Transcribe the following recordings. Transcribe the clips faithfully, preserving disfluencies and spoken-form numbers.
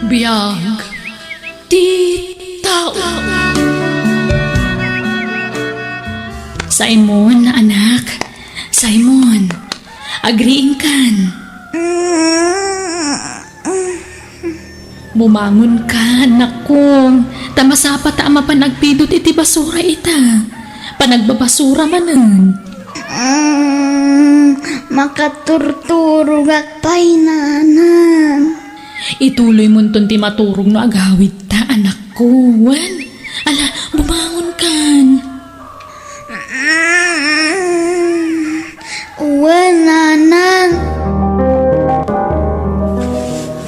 Biag ti tao. Simon, anak. Simon, agriingkan. Bumangonka, anakko. Ta masapata a mapan agpidut iti basura ita. Panagbabasura manen. Mm, makaturturogak pay, nanang. Ituloymonton ti maturog no agawidta, anakko. Wen, ala, bumangonkan. Mm, wen, nanang.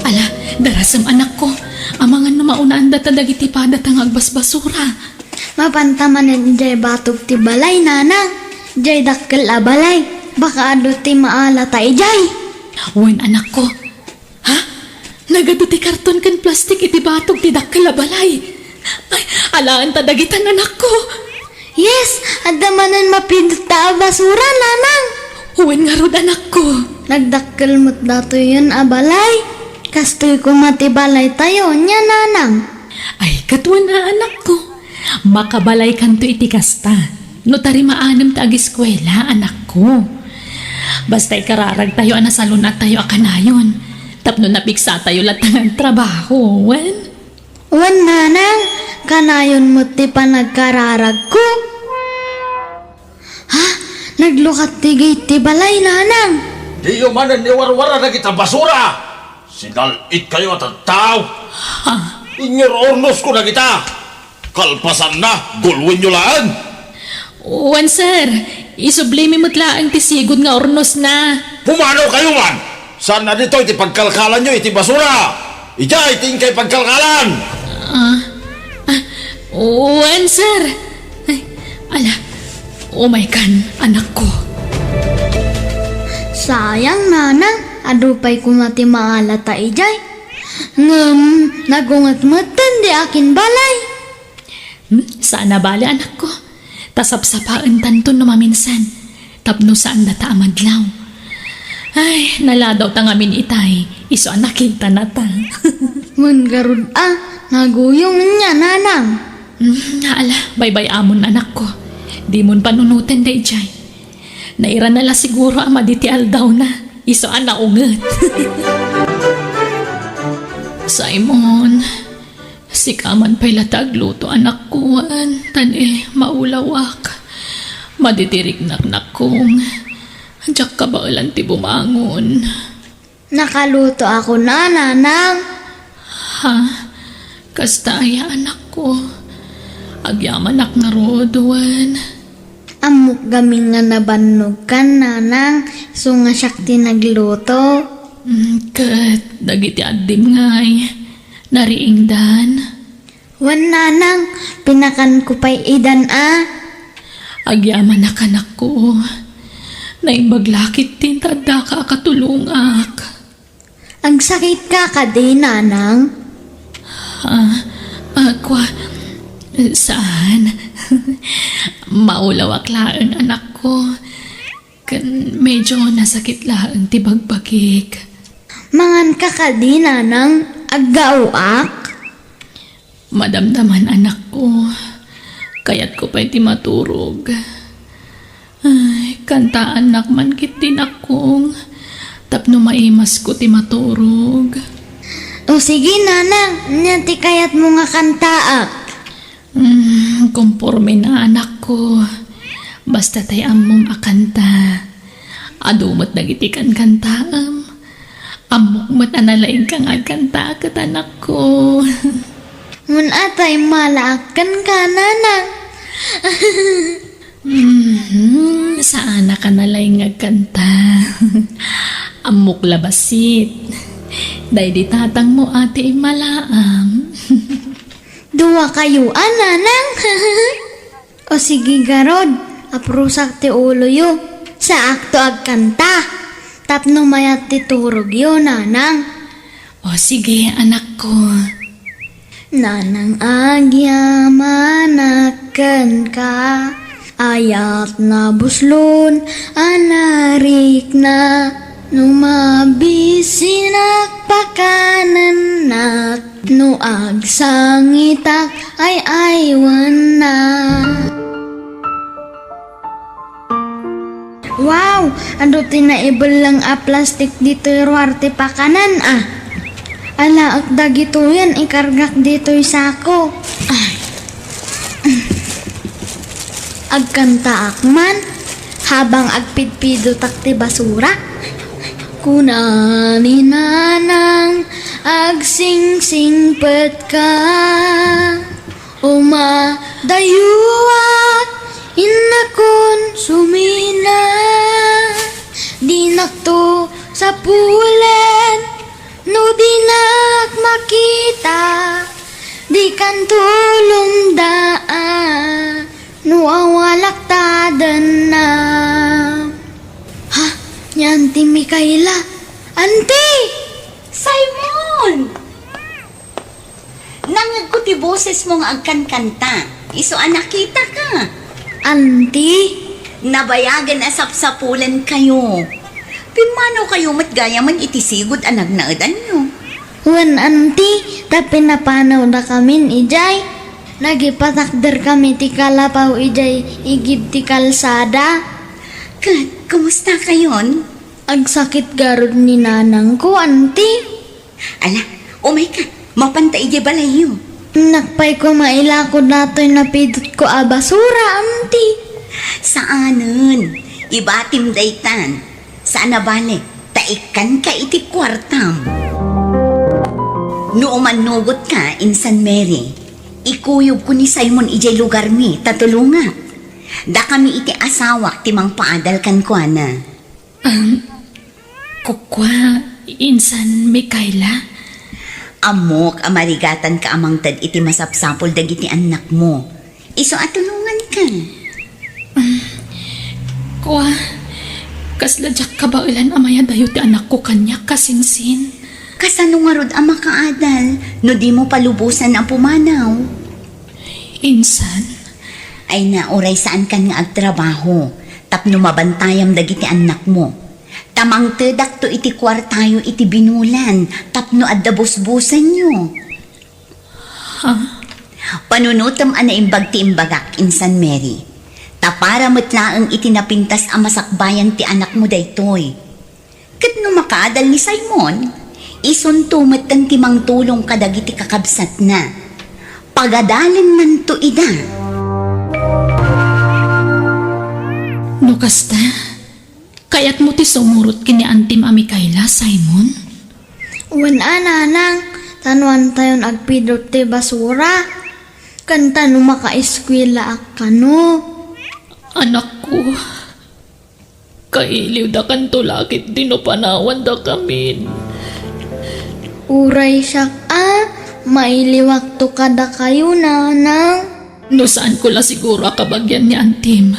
Ala, darasem, anakko. Amangan no maunaan data dagiti padata nga agbasbasura. Mapanta manen idiay batog ti balay, nanang. Idiay dakkel a balay. Baka adu ti maalata idiay. Wen, anakko. Ha? Nagadu ti karton ken plastik iti batog ti dakkel a balay. Ay, alaen ta dagitan, anakko. Yes, adda manen mapidut a basura, nanang. Wen ngarud, anakko. Nagdakkel met datoyen a balay. Kastoy koma ti balaytayo, nia, nanang. Ay, ket wen a, anakko. Makabalaykanto iti kasta. No tarimaannem ta agiskuela, anakko. Basta ikararagtayo a nasalun-attayo a kanayon. Tapno napiksatayo latta nga agtrabaho, wen? Wen, nanang, kanayon met ti panagkararagko. Ha? Naglukat ti gate ti balay, nanang. Diyo manen iwarwara dagita basura. Sinal-itkayo a tattao. Ha? Inyururnosko dagita. Kalpasanna, gulwenyo laeng. Wen, sir. Isublimi met laeng ti sigud nga urnosna. Pumanokayo man! Saan a ditoy ti pagkalkalanyo iti basura? Idiay ti inkay pagkalkalan! Ah, ah, wen, sir. Ay, ala, umaykan, anakko. Sayang, nanang, adu pay koma ti maalata idiay. Ngem, nagunget metten di akin balay. Hmm, saan a bale, anakko. Ta sapsapaentanto no maminsan. Tapno saan data a madlaw. Ay, naladawta ngamin itay. Isu a nakitanata. Wen ngarud a, naguyong nia, nanang. Hmm, ala, baybay-amon, anakko. Dimon panunoten daydiay. Nairana la siguro a madi ti aldawna. Isu a naunget. Simon, sika man pay la ti agluto, anakko, wen, ta ni maulawak. Madi ti riknaknakong. Diak kabaelan ti bumangon. Nakalutoakon a, nanang. Ha? Kasta aya, anakko? Agyamanak ngarud, wen? Ammok gamin nga nabannogkan, nanang, isu nga siak ti nagluto. Mm, ket dagiti addim ngay, nariingdan? Wen, nanang, pinakanko pay idan a. Agyamanak, anakko. Naimbag la ketdi ta addaka a katulongak. Agsakitka kadi, nanang? Ah, ah, kwa, saan. Maulawak laeng, anakko. Ken medyo nasakit laeng ti bagbagik. Manganka kadi, nanang? Aggaoak? Madamdaman, anakko. Kayatko pay ti maturog. Ay, kantaannak man ketdi, anakko, tapno maimasko ti maturog. O sige, nanang, ania ti kayatmo nga kantaak? Mm, komporme na, anakko. Basta tay ammom a kanta. Adu met dagiti kankantaem. Ammok met a nalaingka nga agkanta ket, anakko. Mun-a tay malaak kenka, nanang. Mhm, saanaka nalaing nga agkanta. Ammok la bassit. Daydi tatangmo a ti immalaam. Duakayo a, nanang. O sige garud, aprusak ti uloyo. Saakto agkanta. Tapno mayat ti turogyo, nanang. O sige, anakko. Nanang, agyamanak kenka, ayat nabuslon a narikna, no mabisinak pakanennak, Agsangitak ay aywanna. Wow! Adu ti naibelleng a plastik ditoy ruar ti pakanan, a. Alaek dagitoyen ikargak ditoy sako. Ay. Agkantaak man habang agpidpidotak ti basura. Kuna ni Nanang, agsingsingpetka. Umadayuak, innakon sumina. Dinakto sapulen, no dinak makita. Dikan tulongda, a, no awalak tadenna. Ha? Ni Auntie Mikaela. Auntie! Simon! Nangngegko ti bosesmo nga agkankanta. Isu a nakitaka. Auntie? Nabayagen a sapsapulenkayo. Pimmanawkayo met gayamen iti sigud a nagnaedanyo. Wen, Auntie, ta pinapanawdakamin idiay. Nagipatakderkami ti kalapaw idiay igid ti kalsada. Ket, kumustakayon? Agsakit garud ni nanangko, Auntie. Ala, umayka, mapanta idiay balayyo. Innak pay koma ilako datoy napidotko a basura, Auntie. Saanen, ibatim daytan. Saan a bale, ta ikkanka iti kuartam. No umannugotka, Insan Mary, ikuyogko ni Simon idiay lugarmi ta tulongak. Dakami iti asawak ti mangpaadal kenkuana. Am, kua, Insan Mikaela? Ammok a marigatanka a mangted iti masapsapul dagiti annakmo. Isu a tulonganka. Am, kua, kasla diak kabaelan a mayadayo ti anakko kaniak, Kasingsin. Kasano ngarud a makaadal no dimo palubosan a pumanaw? Insan. Ay na, uray saankan nga agtrabaho tapno mabantayam dagiti annakmo. Ta mangtedakto iti kuartayo iti binulan tapno adda busbusenyo. Ha? Panunotem a naimbag ti imbagak, Insan Mary. Ta para met laeng iti napintas a masakbayan ti anakmo daytoy. Ket no makaadal ni Simon, isunto metten ti mangtulong kadagiti kakabsatna. Pagadalennanto ida. No kasta, kayatmo ti sumurot ken ni Antim a Mikaela, Simon? Wen a, nanang, ta no antayon agpidot ti basura, ken ta no makaeskuelaak kano. Anakko, kailiwdakanto la ketdi no panawandakamin. Uray siak a, mailiwakto kadakayo, nanang. No saanko la siguro a kabagian ni Antim,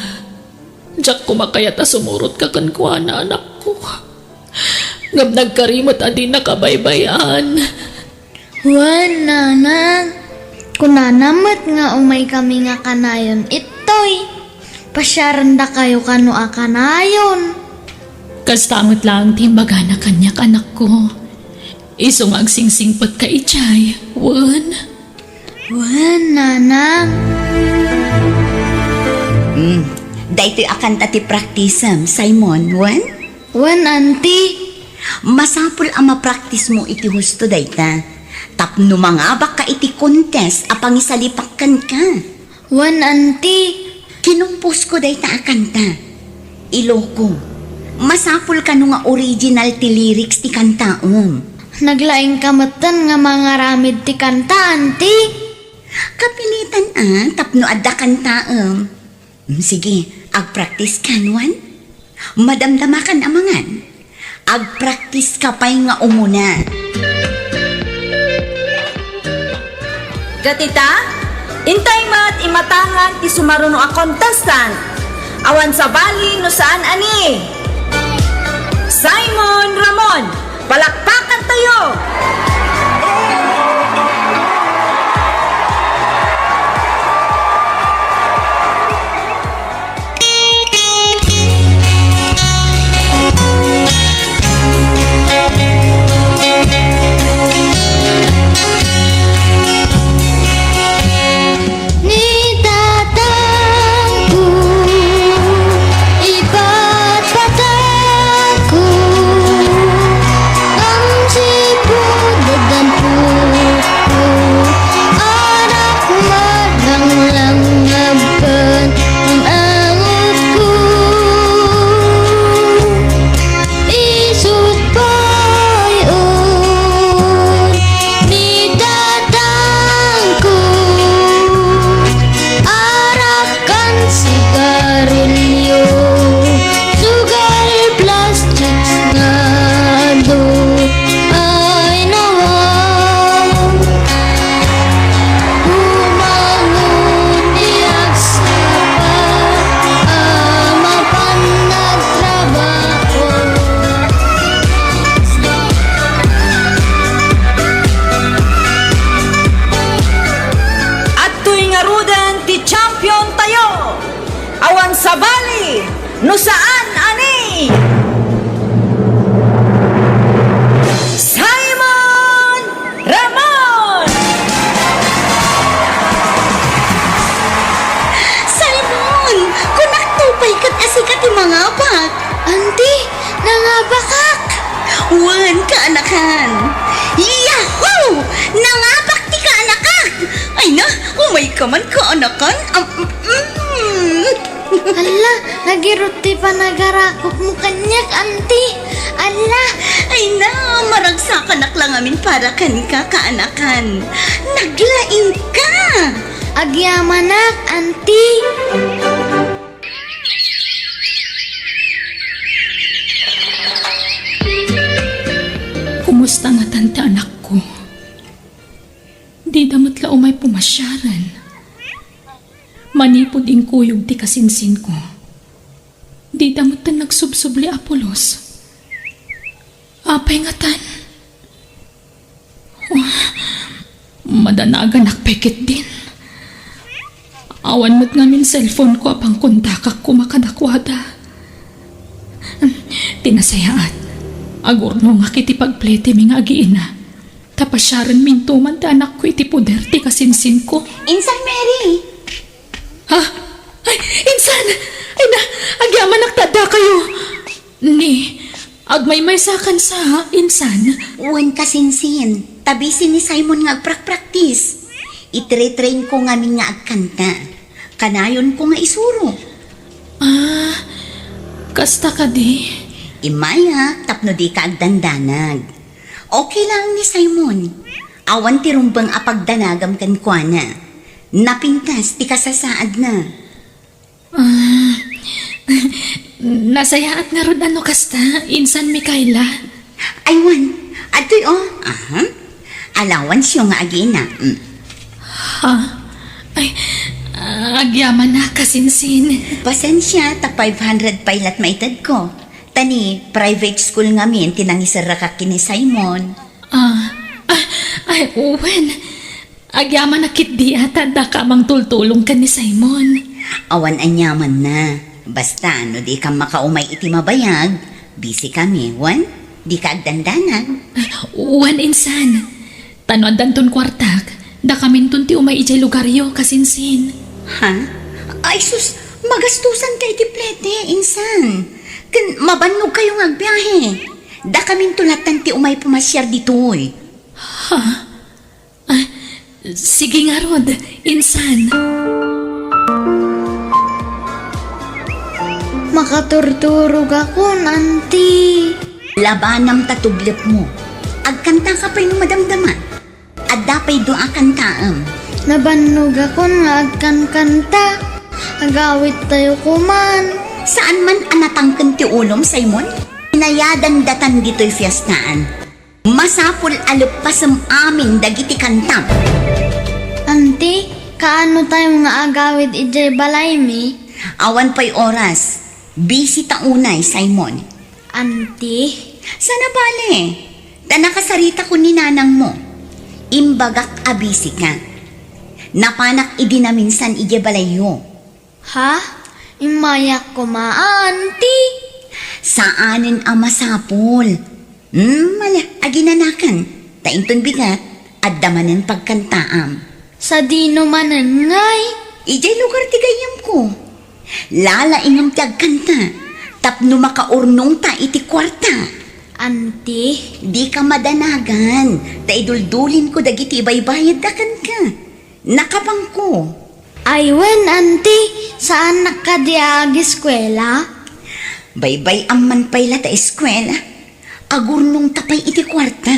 diak koma kayat a sumurotka kenkuana, anakko. Ngem nagkari met a dinna kabaybay-an. Wen, nanang, kunana met nga umaykami nga kanayon ittoy. Pasiarendakayo kano a kanayon. Kasta met laeng ti imbagana kaniak, anakko. Isu nga agsingsingpetka idiay, wen? Wen, nanang. Hmm, daytoy a kanta ti praktisem, Simon, wen? Wen, anti. Masapul a mapraktismo iti husto dayta, tapno mangabakka iti contest a pangisalipak kenka. Wen, anti. Kinomposko dayta a kanta. Iloko, masapul kano nga original ti lyrics ti kantaem. Naglaingka metten nga mangaramid ti kanta, anti. Kapilitan a tapno adda kantaem. Mm, sige, agpraktiska, wen? Madamdamakan a mangan. Agpraktiska pay nga umuna. Ket ita, intay met imatangan ti sumaruno a contestant. Awan sabali no saan a ni Simon Ramon. Palakpakantayo! No saan a ni Simon Ramon! Simon! Kunak to pay ket asika ti mangabak. Auntie, nangabakak! Wen, kaanakan! Yahoo! Nangabak ti kaanakak! Ay na, umayka man, kaanakan! Am, mm. Hala, nagirut ti panagarakopmo kaniak, Auntie. Hala! Ay na, maragsakanak la ngamin para kenka, kaanakan. Naglaingka! Agyamanak, Auntie. Kumusta ngatan ti anakko? Dida met la umay pumasiaren. Manipud inkuyog ti kasinsinko, dida metten nagsubsubli a pulos. Apay ngatan? Oh, madanaganak pay ketdin. Awan met ngamin cellphoneko a pangkontakak koma kadakuada. Ti nasayaat, agurnongak iti pagpletemi nga agiina. Ta pasiarenminto man ti anakko iti poder ti kasinsinko. Insan, Mary! Ha? Ay, insan! Ay na, agyamanak ta addakayo! Ni, agmaymaysakan sa, insan? Wen, kasinsin, ta busy ni Simon nga agprakpraktis. Itre-trainko ngamin nga agkanta. Kanayonko nga isuro. Ah, kasta kadi? Immayak tapno dika agdandanag. Okay lang ni Simon. Awan ti rumbeng a pagdanagam kenkuana. Napintas ti kasasaadna. Ah, nasayaat ngarud a no kasta, insan Micaela. Ay, wen, adtoy, oh. Aha. Allowance-yo nga agiina. Mm. Ha? Ay, agyamanak, kasinsin. Pasensia, ta five hundred pay lat maitedko. Ta ni private school ngamin ti nangiserrakak ken ni Simon. Ah, ah, ay, wen. Agyamanak ketdi a ta addaka a mangtultulong ken ni Simon. Awan aniamanna. Basta no dikam makaumay iti mabayag, busy kami, wen? Dika agdandanag. Wen, insan. Ta no addanton kuartak, dakaminton ti umay idiay lugaryo, kasinsin. Ha? Ay sus, magastusanka iti plete, insan. Ken mabannogkayo nga agbiahe. Dakaminto lattan ti umay pumasiar ditoy. Ha? Ah, sige ngarud, insan. Makaturturogakon, Auntie. Labanam ta tublepmo. Agkantaka pay no madamdama. Adda pay dua a kantaem. Nabannogakon nga agkankanta. Agawittayo koman. Saan man a natangken ti ulom, Simon? Inayadan datan ditoy fiestaan. Masapul a leppasem amin dagiti kantam. Auntie, kaano tayo nga agawid idiay balaymi? Awan pay oras. Busy ta unay, Simon. Auntie? Sana bale. Ta nakasaritakon ni nanangmo. Imbagak a busy ka. Napanak idi naminsan idiay balayyo. Ha? Immayak koma, Auntie? Saanen a masapul. Hmm, ala, aginanakan. Ta inton bigat, adda manen pagkantaam. Sadino manen ngay? Idiay lugar ti gayyemko. Lalaingem ti agkanta. Tapno makaurnongta iti kuarta. Auntie? Dika madanagan. Ta iduldulinko dagiti ibaybayadda kenka. Nakabangko. Ay wen, Auntie, saannak kadi a ageskuela? Baybay-am man pay la ta eskuela. Agurnongta pay iti kuarta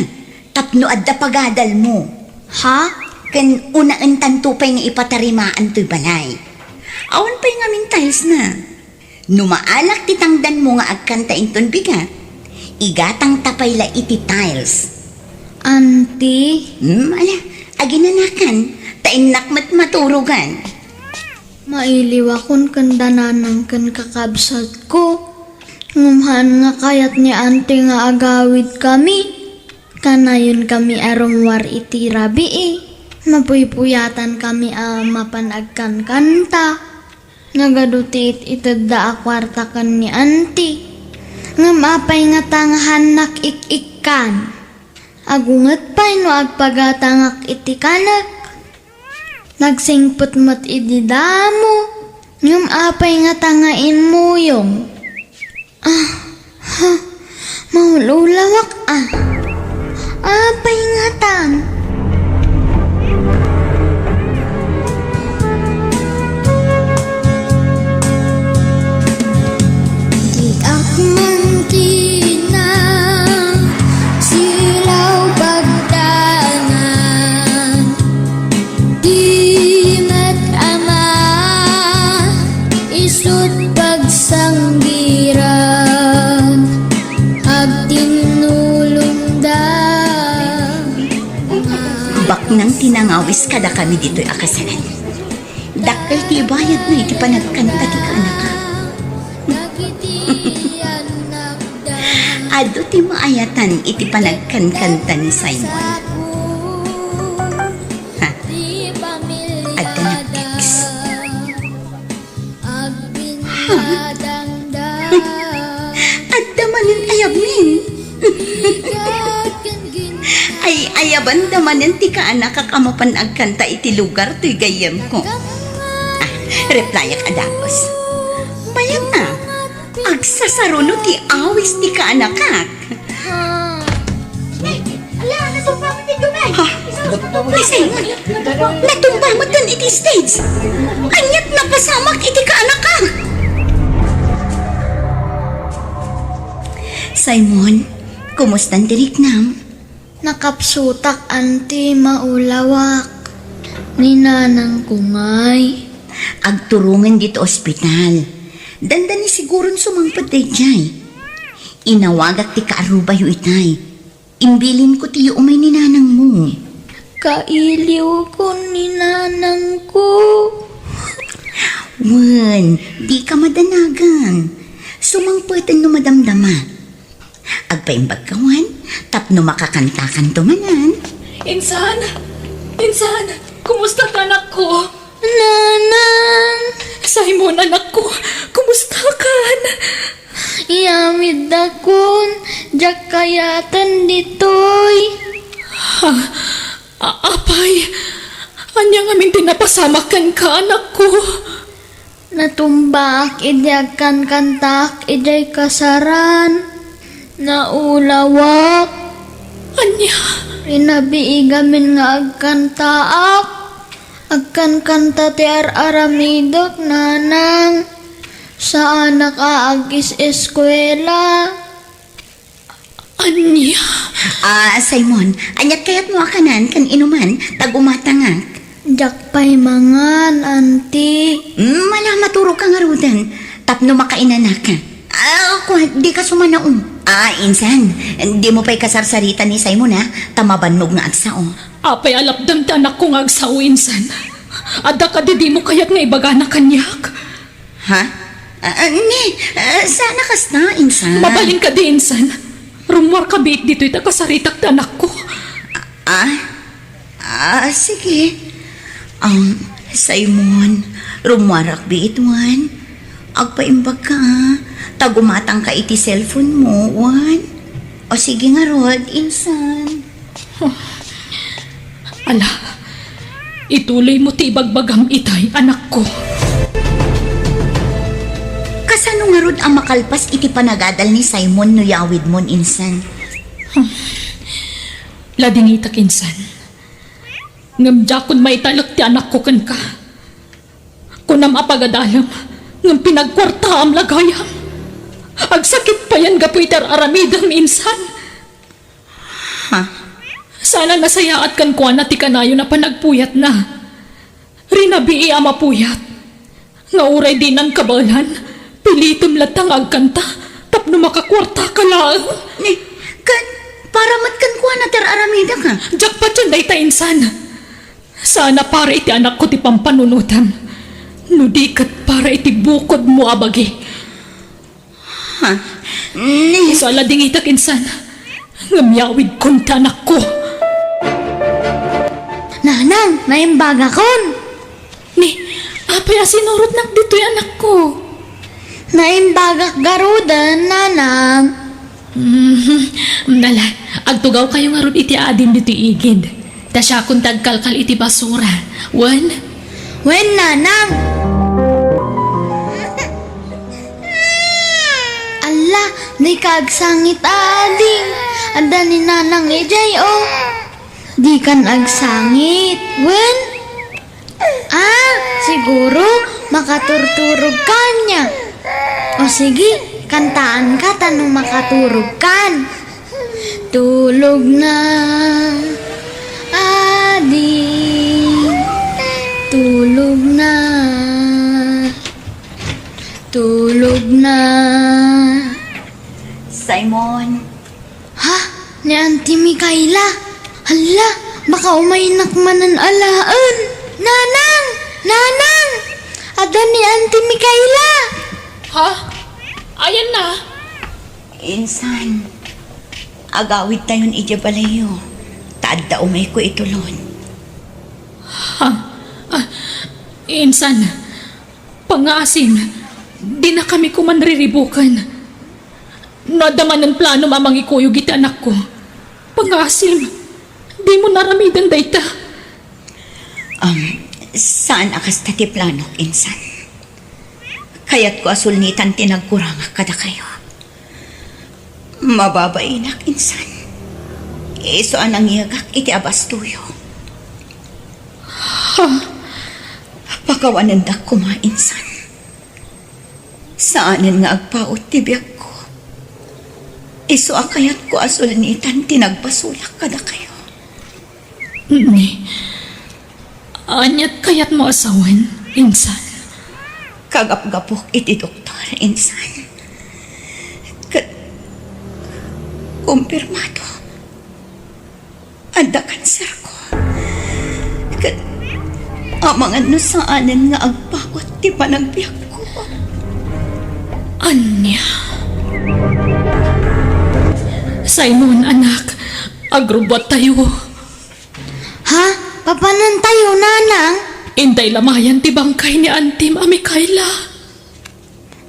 tapno adda pagadalmo. Ha? Ken unaentanto pay nga ipatarimaan toy balay. Awan pay ngamin tiles na. No maalak ti tangdanmo nga agkanta inton bigat, igatangta pay la iti tiles. Auntie? Hmm, ala, aginanakan, ta innak met maturogan. Mailiwakon ken dananang ken kakabsatko. Ngem haan nga kayat ni Auntie nga agawidkami. Kanayonkami a rummuar iti rabii. Mapuypuyatankami a mapan agkankanta. Nagadu ti it-itedda a kuarta ken ni Auntie. Ngem apay ngata nga haannak ik-ikkan? Agunget pay no agpagatangak iti kanek. Nagsingpet met idi damo. Ngem apay ngata nga immuyong? Ah, ha, maululawak a. Apay ngatan? Diak man kinasilaw pagdangan. Di met ama, isut' pagsanggiran, agtinnulongda. Baknang ti nangawis kadakami ditoy a kasalan. Dakkel ti ibayadna iti panagkanta ti kaanakak. Adu ti maayatan iti panagkankanta ni Simon. Ha? Adda nagtext. Ha? Adda manen ayabmin. Ay, ayabanda manen ti kaanakak a mapan agkanta iti lugar toy gayyemko. Ah, replyak a dagus. Mayat a, agsasaruno ti awis ti kaanakak. Ala, natumba met ti dumi. Ha? Natumba met iti stage. Aniat napasamak iti kaanakak? Simon, kumustan ti riknam? Nakapsutak, Auntie, maulawak. Ni nanangko ngay. Agturongen ditoy ospital. Dandani siguron sumangpet daydiay. Inawagak ti kaarrubayo itay. Imbilinko ti umay ni nanangmo. Kailiwkon ni nanangko. Wen, dika madanagan. Sumangpeten no madamdama. Agpaimbagka wen, tapno makakantakanto manen. Insan! Insan! Kumusta ti anakko? Nanang! Simon, anakko, kumustakan? Iyamiddakon, diak kayaten ditoy. Ha? A-, apay, ania ngamin ti napasamak kenka, anakko? Natumbaak idi agkankantaak idiay kasaran. Naulawak. Ania? Rinabii ngamin nga agkantaak. Agkankanta ti ar-aramidek, nanang. Saanak a agis-eskuela. Ania? Ah, Simon, aniat kayatmo a kanan ken inuman, ta gumatangak? Diak pay mangan, Auntie. Mm, ala, maturogka ngaruden, tapno makainanaka. Ah, kua, dika sumanaom. Ah, insan, dimo pay kasarsarita ni Simon, ha? Ta mabannog nga agsao. Apay a lapdam ti anakko nga agsao, insan? Adda kadi dimo kayat nga ibagana kaniak? Ha? Ah, ah, ni, ah, saan a kasta, insan? Mabalin kadi, insan? Rummuarka biit ditoy ta kasaritak ti anakko. Ah? Ah, sige. Um, Simon, rummuarak biit, wen. Agpaimbagka, ah. Ta gumatangka iti cellphone mo, wen. O sige ngarud, insan. Ala, ituloymo ti ibagbagam itay, anakko. Kasano ngarud a makalpas iti panagadal ni Simon no yawidmon, insan? Ladingitak, insan. Ngem diakon maitalek ti anakko kenka. Kunam a pagadalem, ngem pinagkuartaam la gayam. Agsakit payen gapu iti ar-aramidem, insan. Ha? Saan a nasayaat kenkuana ti kanayon a panagpuyatna. Rinabii a mapuyat. Nga uray dinan kabaelan, pilitem latta nga agkanta tapno makakuartaka laeng. Ni, ken, para met kenkuana ti ar-aramidek, a? Diak patien dayta, insan. Saan a para iti anakko ti pampanunotem, no di ket para iti bukodmo a bagi. Ha? Ni- Isu a ladingitak, insan, ngem yawidkon ti anakko. Nanang, naimbagakon. Ni, Apay a sinurotnak ditoy, anakko? Naimbagak garuden, nanang. Mhm. Nala, agtugawkayo ngarud iti adim ditoy igid. Ta siakon ti agkalkal iti basura. Wen? Wen, nanang. Alla, dika agsangit, ading. Adda ni nanang idiay, o. Dikan agsangit. Wen? Ah, siguro makaturturog ka ania. O sige, kantaanka ta no makaturog kan. Tulog na, ading. Tulog na. Tulog na. Simon. Ha? Ni Auntie Micaela? Hala, baka umaynak manen alaen. Nanang! Nanang! Adda ni Auntie Micaela! Ha? Ayanna? Insan, agawidtayon idiay balayyo. Ta adda umayko itulon. Ha? Ah, insan, pangngaasim, dinakami koman riribuken. No adda manen planom a mangikuyog iti anakko, pangngaasim, dimo naramidan dayta. Um, saan a kasta ti planok, insan. Kayatko a sulnitan ti nagkurangak kadakayo. Mababainak, insan. Isu a nangyegak iti abastoyo. Ha? Pakawanendak koma, insan. Saanen nga agpaut ti biagko. Isu a kayatko a sulnitan ti nagbasolak kadakayo. Ni, aniat kayatmo a sawen, insan? Kagapgapok iti doktor, insan. Ket kumpirmado. Adda kanserko. Ket amangan no saanen nga agpaut ti panagbiagko. Ania? Simon, anak, agrubbuattayo. Ha? Papanantayo, nanang? Intay lamayan ti bangkay ni Antim a Micaela.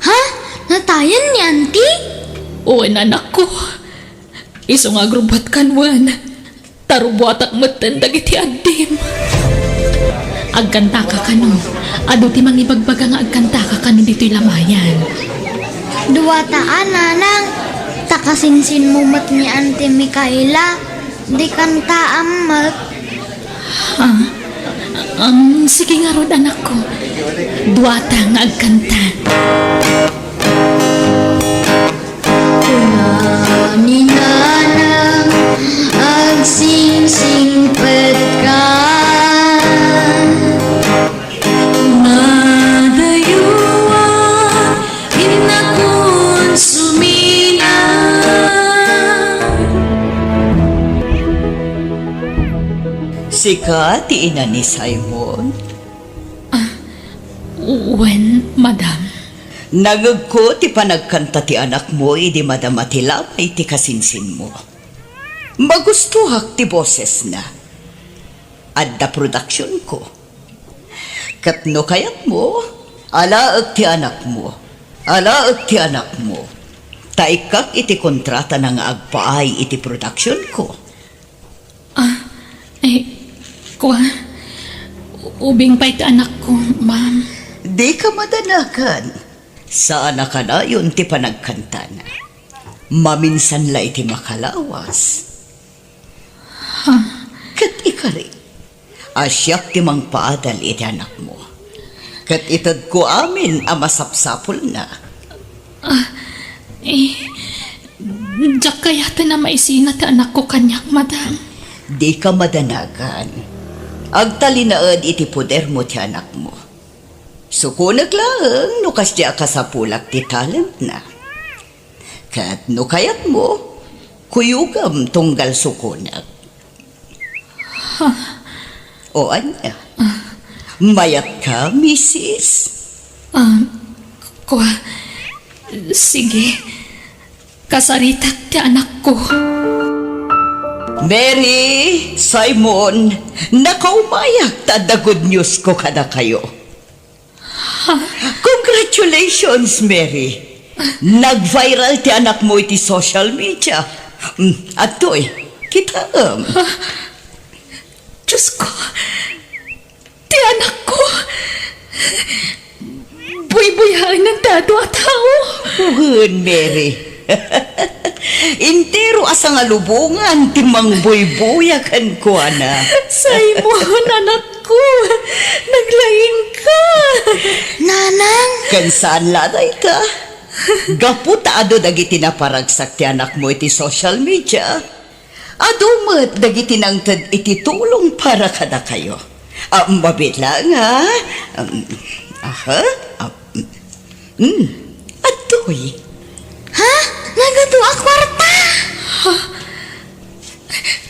Ha? Natayan ni Auntie? Wen, anakko. Isu nga agrubbuatkan wen. Ta rubbuatak metten dagiti addim. Agkantaka kano. Adu ti mangibagbaga nga agkantaka kano ditoy lamayan. Duata a, nanang. Ta kasinsinmo met ni Auntie Micaela. Dikantaam met. Ah, um, sige ngarud, anakko. Duata nga agkanta. Kuna ni Nanang, agsingsingpetka. Madayo a, innakon sumina. Sika ti ina ni Simon? Ah, wen, madam. Nangegko ti panagkanta ti anakmo idi madama ti lamay ti kasinsinmo. Magustoak ti bosesna. Adda produksionko. Ket no kayatmo, alaek ti anakmo. Alaek ti anakmo. Ta ikkak iti kontratana nga agpaay iti produksionko. Ah, eh, kua, ubing pay ti anakko, ma'am. Dika madanagan. Saan a kanayon ti panagkantana. Maminsan la iti makalawas. Ha? Ket ikari, a siak ti mangpaadal iti anakmo. Ket itedko amin a masapsapulna. Ah, eh, diak kayaten a maisina ti anakko kaniak, madam. Dika madanagan. Agtalinaed iti podermo ti anakmo. Sukonek laeng no kasdi a kasapulak ti talentna. Ket no kayatmo, kuyogam tunggal sukonek. Ha? O ania? Ah. Mayatka, misis? Ah, kua, sige. Kasaritak ti anakko. Mary, Simon, nakaumayak ta adda good news ko kadakayo. Congratulations, Mary. Nag-viral ti anakmo iti social media. Mm, adtoy, kitaem. Diyos ko, ti anakko, buybuyaenna ti adu a tao. Wen, Mary. Entero a sangalubongan ti mangbuybuya kenkuana. Simon, anakko, naglaingka. Nanang! Ken saan la dayta. Gapu ta adu dagiti naparagsak ti anakmo iti social media, adu met dagiti nangted iti tulong para kadakayo. Ah, mabiit laeng, ha? Um, aha? Ah, mm, adtoy. Ha? Nagadu a kwarta? Ha?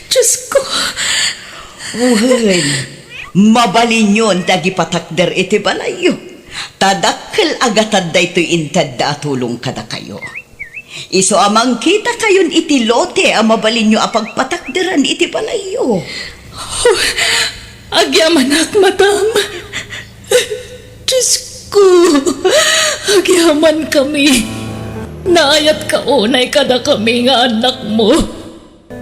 Diyos ko. Wen, mabalinyon ti agipatakder iti balayyo. Ta dakkel a gatad daytoy intedda a tulong kadakayo. Isu a mangkitakayon iti lote a mabalinyo a pagpatakderan iti balayyo. Oh, agyamanak, madam. Diyos ko, agyamankami. Naayatka unay kadakami nga annakmo.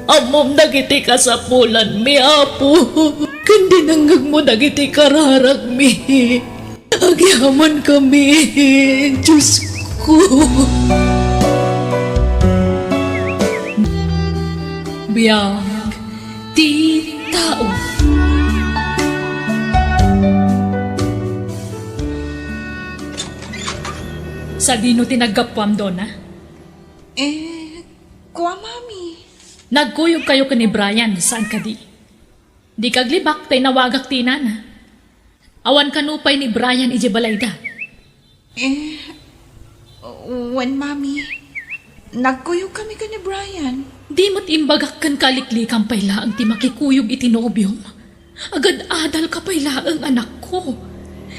Ammom dagiti kasapulanmi, Apo, ken dinengngegmo dagiti kararagmi. Agyamankami, Diyos ko. Biag ti tao. Sadino ti naggapuam, Dona? Eh, kua, Mami. Nagkuyogkayo ken ni Brian, saan kadi? Dika aglibak ta inawagak ti inana. Awan kano pay ni Brian idiay balayda? Eh, wen, Mami. Nagkuyogkami ken ni Brian. Di met imbagak kenka a liklikam pay laeng ti makikuyog iti nobiom. Agad-adalka pay laeng, anakko.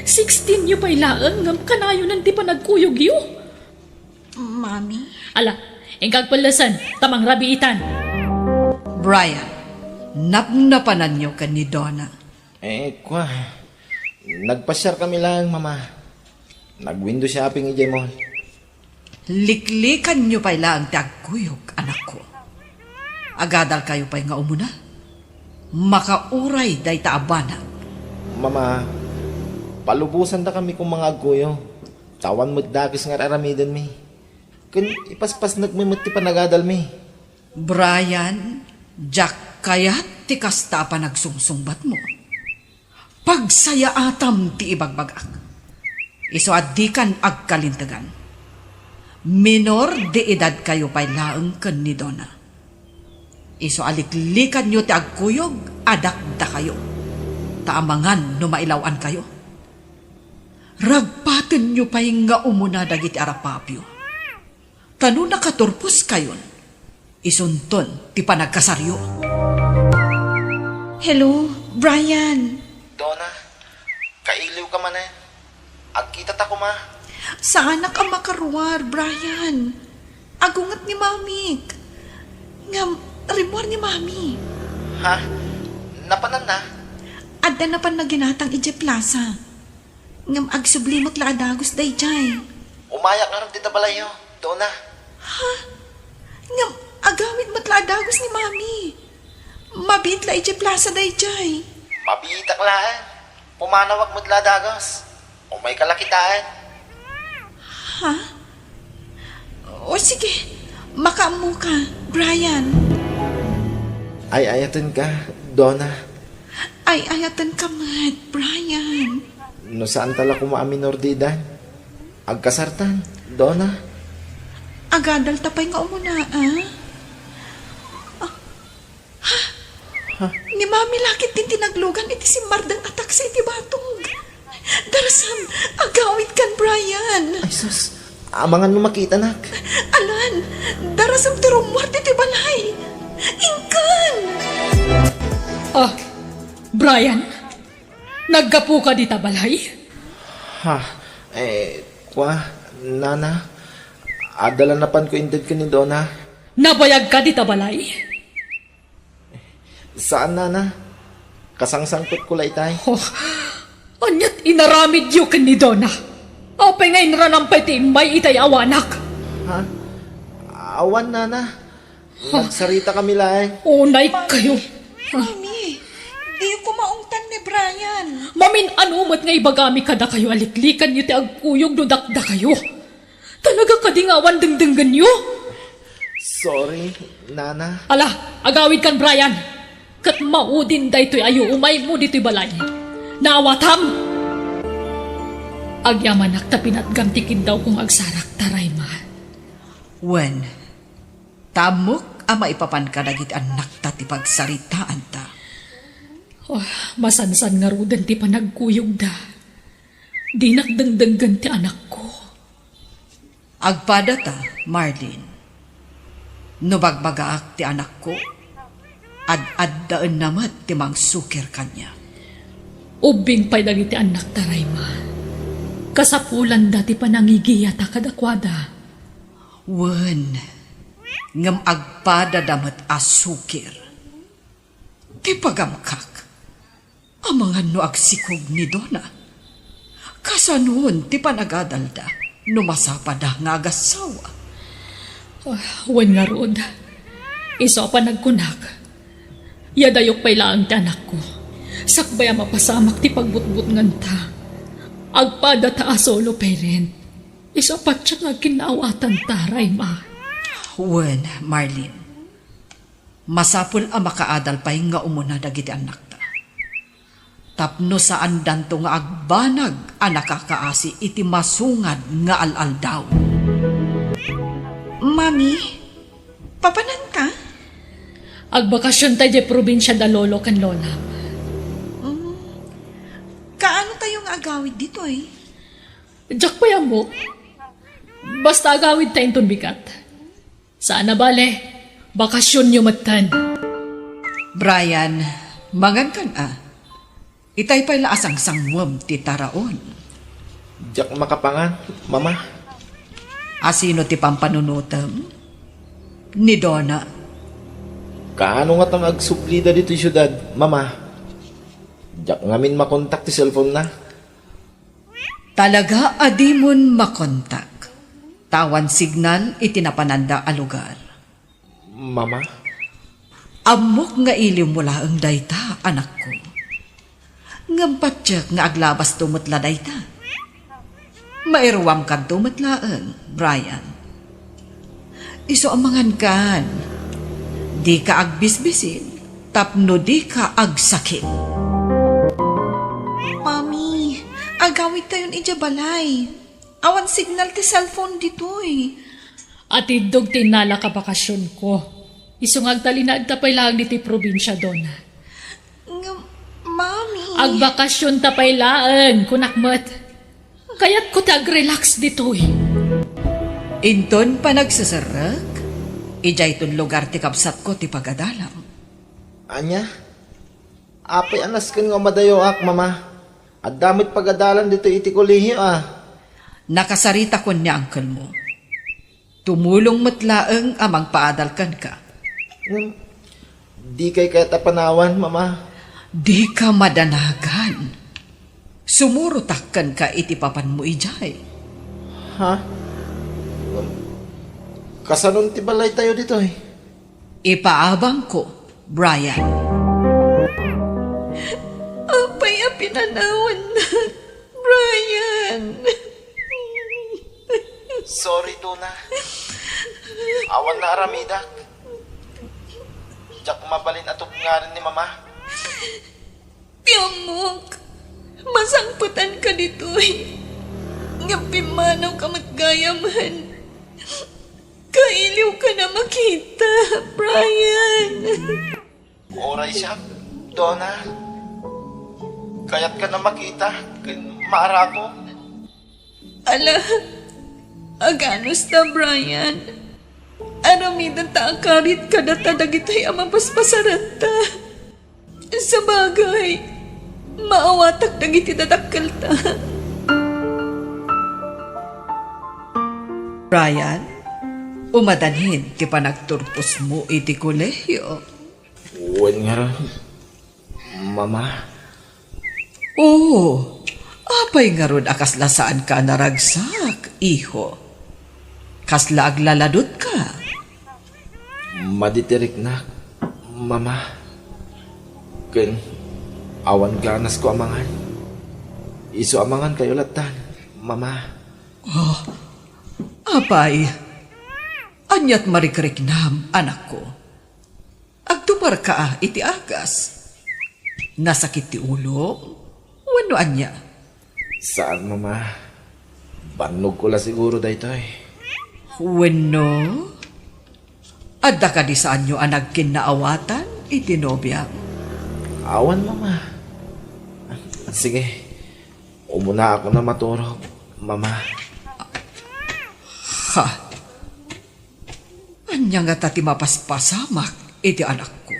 Sixteen yo pay laeng ngem kanayonen ti panagkuyogyo. Mami? Ala, inka agpellesen, ta mangrabiitan. Brian, napnapananyo ken ni Dona? Eh, kua, nagpasiarkami laeng, Mama. Nag-window shopping idiay mall. Liklikanyo pay laeng ti agkuyog, anakko. Agadalkayo pay nga umuna. Makauray dayta a banag. Mama, palubosandakami koma nga agkuyog. Ta awan met dakes nga ar-aramidenmi. Ken ipaspasnekmi met ti panagadalmi. Brian, diak kayat ti kasta a panagsungsungbatmo. Pagsayaatam ti ibagbagak. Isu a dikan agkalintegan. Minor de edadkayo pay laeng ken ni Dona. Isu a liklikanyo ti agkuyog a dakdakayo. Ta amangan no mailaw-ankayo. Ragpatenyo pay nga umuna dagiti arapapyo. Ta no nakaturposkayon, isunton ti panagkasaryo. Hello, Brian. Dona, kailiwka manen. Agkitata koma. Saanak a makaruar, Brian. Agunget ni Mamik. Ngem, rimmuar ni Mami. Ha? Napananna? Adda napanna ginatang idiay plaza. Ngem agsubli met la a dagus daydiay. Umayak ngarud dita balayyo, Dona. Ha? Ngem agawid met la a dagus ni Mami. Mabiit la idiay plaza daydiay. Mabiitak laeng. Pumanawak met la a dagus. Umayka la kitaen. Ha? O sige, makaammoka, Brian. Ay-ayatenka, Dona. Ay-ayatenka met, Brian. No saanta la koma a minor de edad, agkasartan, Dona. Agadalta pay nga umuna, a? Ah. Ha? Ha? Ni Mami la ketdin ti naglugan iti simmardeng a taksi iti batog. Darasam, agawidkan, Brian. Ay, sus. Amangan no makitanak. Alan, darasam ti rummuar ditoy balay. Inkan! Ah, Brian, naggapuka dita balay? Ha? Eh, kua, nana. Adda la napanko inted ken ni Dona. Nabayagka dita balay? Saan, nana. Kasangsangpetko la itay. Oh, aniat inaramidyo ken ni Dona? Apay nga inranam pay ti immay itay awanak? Ha? Awan, Nana. Nagsarita kami laeng. Unay kayo. Mami, diyo ko maungtan ni Brian. Mamin-ano met nga ibagami kadakayo a liklikanyo ti agkuyog no dakdakayo? Talaga kadi nga awan dengdenggenyo? Sorry, Nana. Ala, agawid kan Brian. Ket maudin daytoy a yuumaymo ditoy balay. Naawatam? Agyamanak ta pinatgam ti kiddawko nga agsarakta, Rayma. Wen, ta ammok a maipapan kadagiti annakta ti pagsaritaanta. Oh, masansan ngaruden ti panagkuyogda. Dinak dengdenggen ti anakko. Agpadata, Marlene. No bagbagaak ti anakko, ad-addaenna met ti mangsukir kaniak. Ubbing pay dagiti annakta, Rayma. Kasapulanda ti panangigiyata kadakuada. Wen, ngem agpadada met a sukir. Ti pagamkak, amangan no agsikog ni Dona. Kasanon ti panagadalda no masapada nga agassawa? Ah, wen ngarud, isu a panagkunak, yadayok pay laeng ti anakko. Sakbay a mapasamak ti pagbutbutnganta, agpadata a solo parent. Isu a patiek nga agkinnaawatanta, Rayma. Wen, Marlene. Masapul a makaadal pay nga umuna dagiti annakta. Tapno saandanto nga agbanag a nakakaasi iti masungad nga al-aldaw. Mami, papananta? Agbakasionta idiay probinsia da lolo ken lolam. Mm. Kaano tayo nga agawid ditoy? Diak pay ammo. Basta agawidta inton bigat. Saan a bale, bakasionyo metten. Brian, mangankan a. Itay pay la a sangsangwem ti taraon. Diak makapangan, Mama. Asino ti pampanunotem? Ni Dona. Kaano ngata nga agsublida ditoy siudad, Mama? Diak ngamin makontak ti cellphone na. Talaga a dimon makontak. Ta awan signal iti napananda a lugar. Mama? Ammok nga iliwmo laeng dayta, anakko. Ngem patiek nga aglabasto met la dayta. Mairuamkanto met laeng, Brian. Isu a mangankan. Dika agbisbisin tapno dika agsakit. Mami, agawidtayon idiay balay. Awan signal ti cellphone ditoy. Atiddog ti innalak a bakasionko. Isu nga agtalinaedta pay laeng ditoy probinsia, Dona. Ngem, Mami. Agbakasionta pay laeng, kunak met. Kayatko ti agrelax ditoy. Inton panagseserrek, idiayton lugar ti kabsatko ti pagadalam. Ania? Apay a nasken nga umadayoak, Mama? Adda met pagadalan ditoy iti kolehio a. Nakasaritakon ni unclemo. Tumulong met laeng a mangpaadal kenka. Ngem, dikay kayat a panawan, Mama. Dika madanagan. Sumurotak kenka iti papanmo idiay. Ha? Ngem, kasanon ti balaytayo ditoy? Ipaabangko, Brian. Apay a pinanawannak, Brian? Sorry, Dona. Awan naaramidak. Diak mabalin a tubngarin ni Mama. Ti ammok, masangpetanka ditoy. Ngem pimmanawka met gayam. Kailiwkan a makita, Brian. Uray siak, Dona. Kayatkan a makita ken maarakom. Ala, aganusta, Brian. Aramidenta a karit kadata dagitoy a mapaspasaranta. Sabagay, maawatak dagiti dadakkelta. Brian, umadanhin ti panagturposmo iti kolehio. Wen ngarud, Mama. Oo, Apay ngarud a kasla saanka a naragsak, iho? Kasla aglaladutka? Madi ti riknak, Mama. Ken awan ganasko a mangan. Isu a mangankayo lattan, Mama. Oh, apay, aniat marikriknam, anakko? Agtuparka iti agas? Nasakit ti ulom? Wenno ania? Saan, Mama. Bannogko la siguro daytoy. Wenno, adda kadi saanyo a nagkinnaawatan iti nobiam? Awan, Mama. Sige, umuna ako na maturog, Mama. Ha? Ania ngata ti mapaspasamak iti anakko?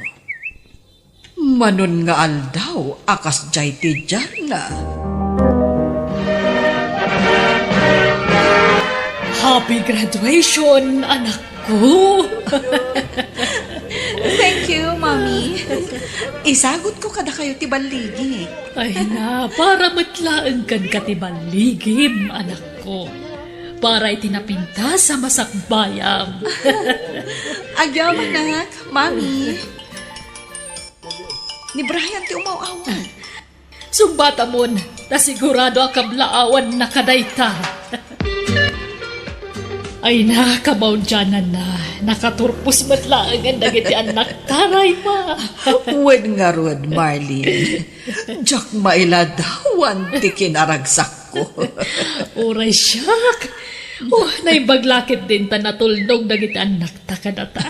Manon nga aldaw a kasdiay ti diarna. Happy graduation, anakko! Thank you, Mommy. Isagutko kadakayo ti balligi. Ay na, para met laeng kenka ti balligim, anakko. Para iti napintas a masakbayam. Agyamanak, Mommy. Ni Brian ti umaw-awag. Sungbatamon, ta sigurado a kablaawanna kadayta. Ay na, kamaudiananna, nakaturpos met laengen dagiti annakta, Rayma. Wen ngarud, Marlene, diak mailadawan ti kinaragsakko. Uray siak. Oh, naimbag la ketdin ta natulnog dagiti annakta kadata.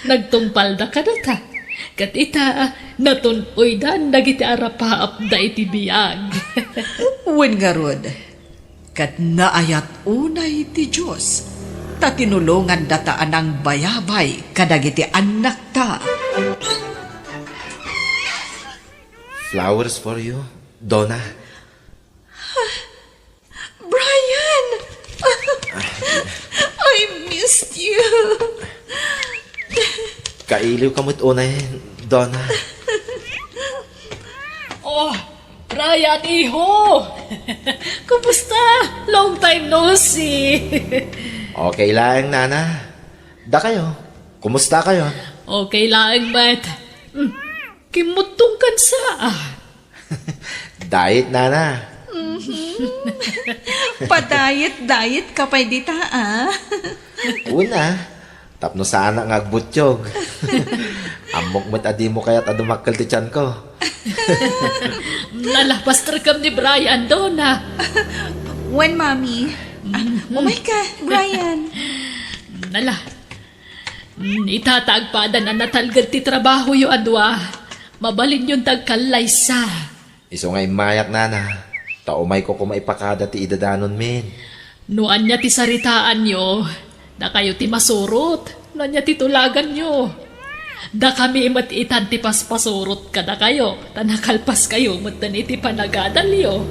Nagtungpalda kadata. Ket ita, natun-oydan dagiti arapaapda iti biag. Wen ngarud, ket naayat unay ti Dios, ta tinulongandata a nangbayabay kadagiti annakta. Flowers for you, Donna. Brian! I missed you. Kailiwka met unay, Donna. Oh, Brian, iho! Kumusta? Long time no see. Okay laeng, Nana. Dakayo, kumusta kayo? Okay laeng met. Hmm, kimmuttongkan sa, ah. Diet, Nana. Mhm. Pa-diet-diet ka pay dita, ah. Una, tapno saanak nga agbutiog. Ammok met a dimo kayat a dumakkel ti tianko. Nalapastarkam ni Brian, Donna. Wen, Mami. Ah, umayka, Brian. Nala. Mm, ita ta agpadan a natalged ti trabahoyo a dua. Mabalinyon ti agkallaysa. Isu nga immayak, Nana, ta umayko koma ipakada ti idadanonmin. No ania ti saritaanyo, dakayo ti masurot. No ania ti tulaganyo, dakami met itan ti paspasurot kadakayo, ta nakalpaskayo metten iti panagadalyo.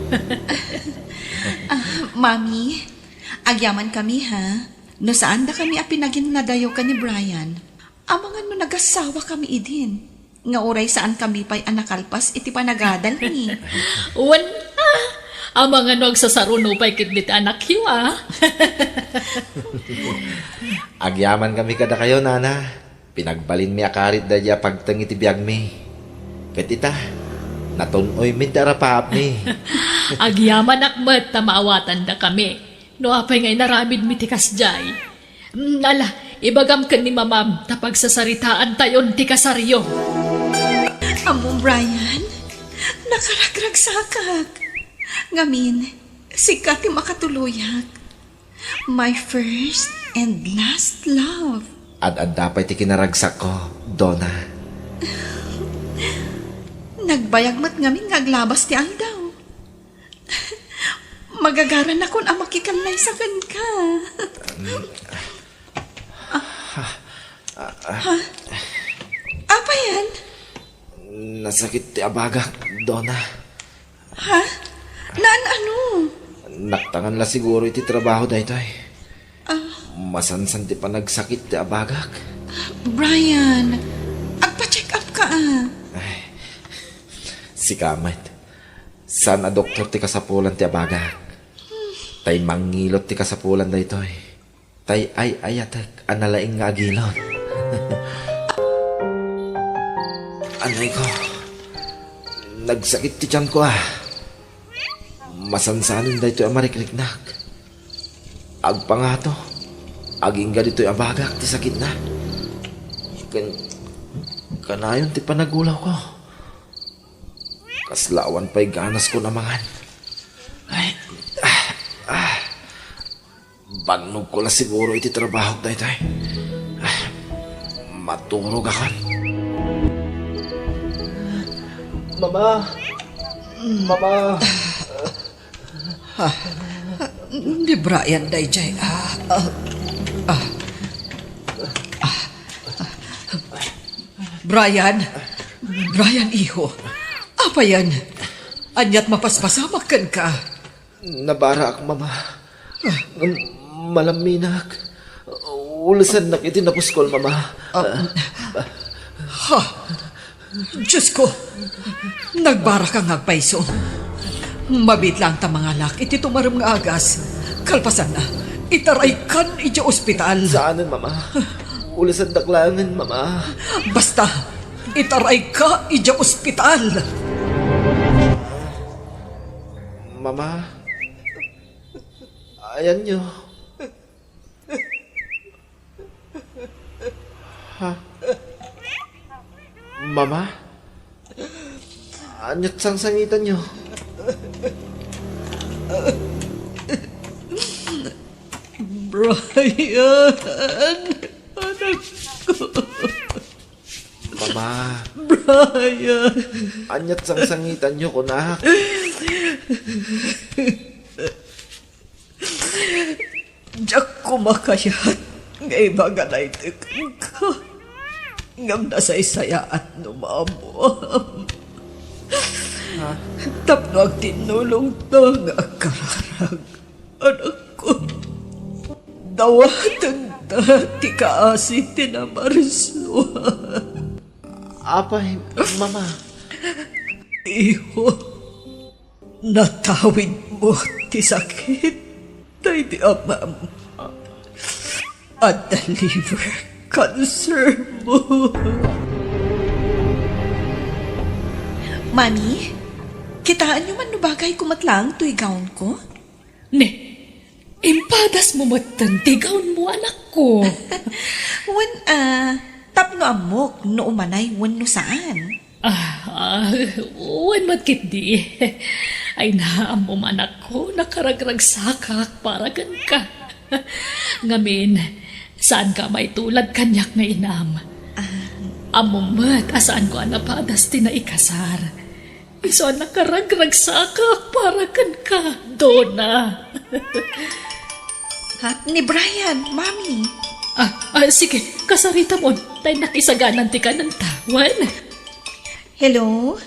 Ah, Mami, agyamankami, ha? No saandakami a pinaginnadayo ken ni Brian, amangan no nagassawakami idin, nga uray saankami pay a nakalpas iti panagadalmi. Wen, ah, amangan no agsasaruno pay ketdi ti anakyo, ah. Agyamankami kadakayo, Nana. Pinagbalinmi a karit daydi a pagteng iti biagmi. Ket ita, natun-oymi ti arapaapmi. Agyamanak met ta maawatandakami. No apay nga inaramidmi ti kasdiay? Mm, ala, ibagam ken ni Mamam ta pagsasaritaantayon ti kasaryo. Ammom, Brian, nakaragragsakak. Ngamin, sika ti makatuloyak. My first and last love. Ad-adda pay ti kinaragsakko, Donna. Nagbayag met ngamin nga aglabas ti aldaw. Magagaranakon a makikallaysa kenka. Ha? Apay yan? Nasakit ti abagak, Donna. Ha? Naan ano? Naktangan la siguro iti trabaho daytoy. Ah. Masansan ti panagsakit ti abagak. Brian, agpa-check up ka, ah. Ay, sika met. Saan a doktor ti kasapulan ti abagak. Tay mangilot ti kasapulan daytoy. Tay ay-ayatek a nalaing nga agilot. Anay ko, nagsakit ti tiyanko, ah. Masansanen daytoy a marikriknak. Agpangato, agingga ditoy abagak ti sakitna. Kan-, kanayon ti panagulawko. Kasla awan pay ganasko a mangan. Ay, ah, ah. Bannogko la siguro iti trabahok daytoy. Ah, maturogakon. Mama! Mama! Ah, ni Brian daydiay, ah, ah, ah, ah. Brian? Brian, iho. Apayen? Ania't mapaspasamak kenka? Nabaraak, Mama. Ngem malamminak. Ulasannak iti napuskol, Mama. Ah, ha? Diosko, nagbaraka nga agpayso. Mabiit laeng ta mangalak iti tumarem nga agas. Kalpasanna, itaraykan idiay ospital. Saanen, Mama. Ulasandak laengen, Mama. Basta, itarayka idiay ospital. Mama, ayanyo. Ha? Mama? Ania't sangsangitanyo? Brian, anak ko. Mama. Brian. Ania't sangsangitanyo, kunak? Diak koma kayat nga ibaga daytoy kenka. Ngem nasaysayaat no maammuam. Ha? Tapno agtinnulongta nga agkararag, anakko. Dawatenta ti kaasi ti namarsua. Apay, Mama? Iho, natawidmo ti sakit daydi amam. Adda liver cancer mo. Mami, kitaenyo man no bagayko met laeng toy gownko? Ne, impadasmo metten ti gownmo, anakko. Wen, ah, tapno ammok no umanay wenno saan. Ah, ah, wen met ketdi. Ay, naammom, anakko, nakaragragsakak para kenka. Ngamin, saanka a maitulad kaniak nga inam. Ah. Ammom met a saanko a napadas ti naikasar. Isu a nakaragragsakak para kenka, Dona. Ha? Ni Brian, Mami. Ah, ah, sige, kasaritamon. Ta innak isaganan ti kanenta. Wen? Hello?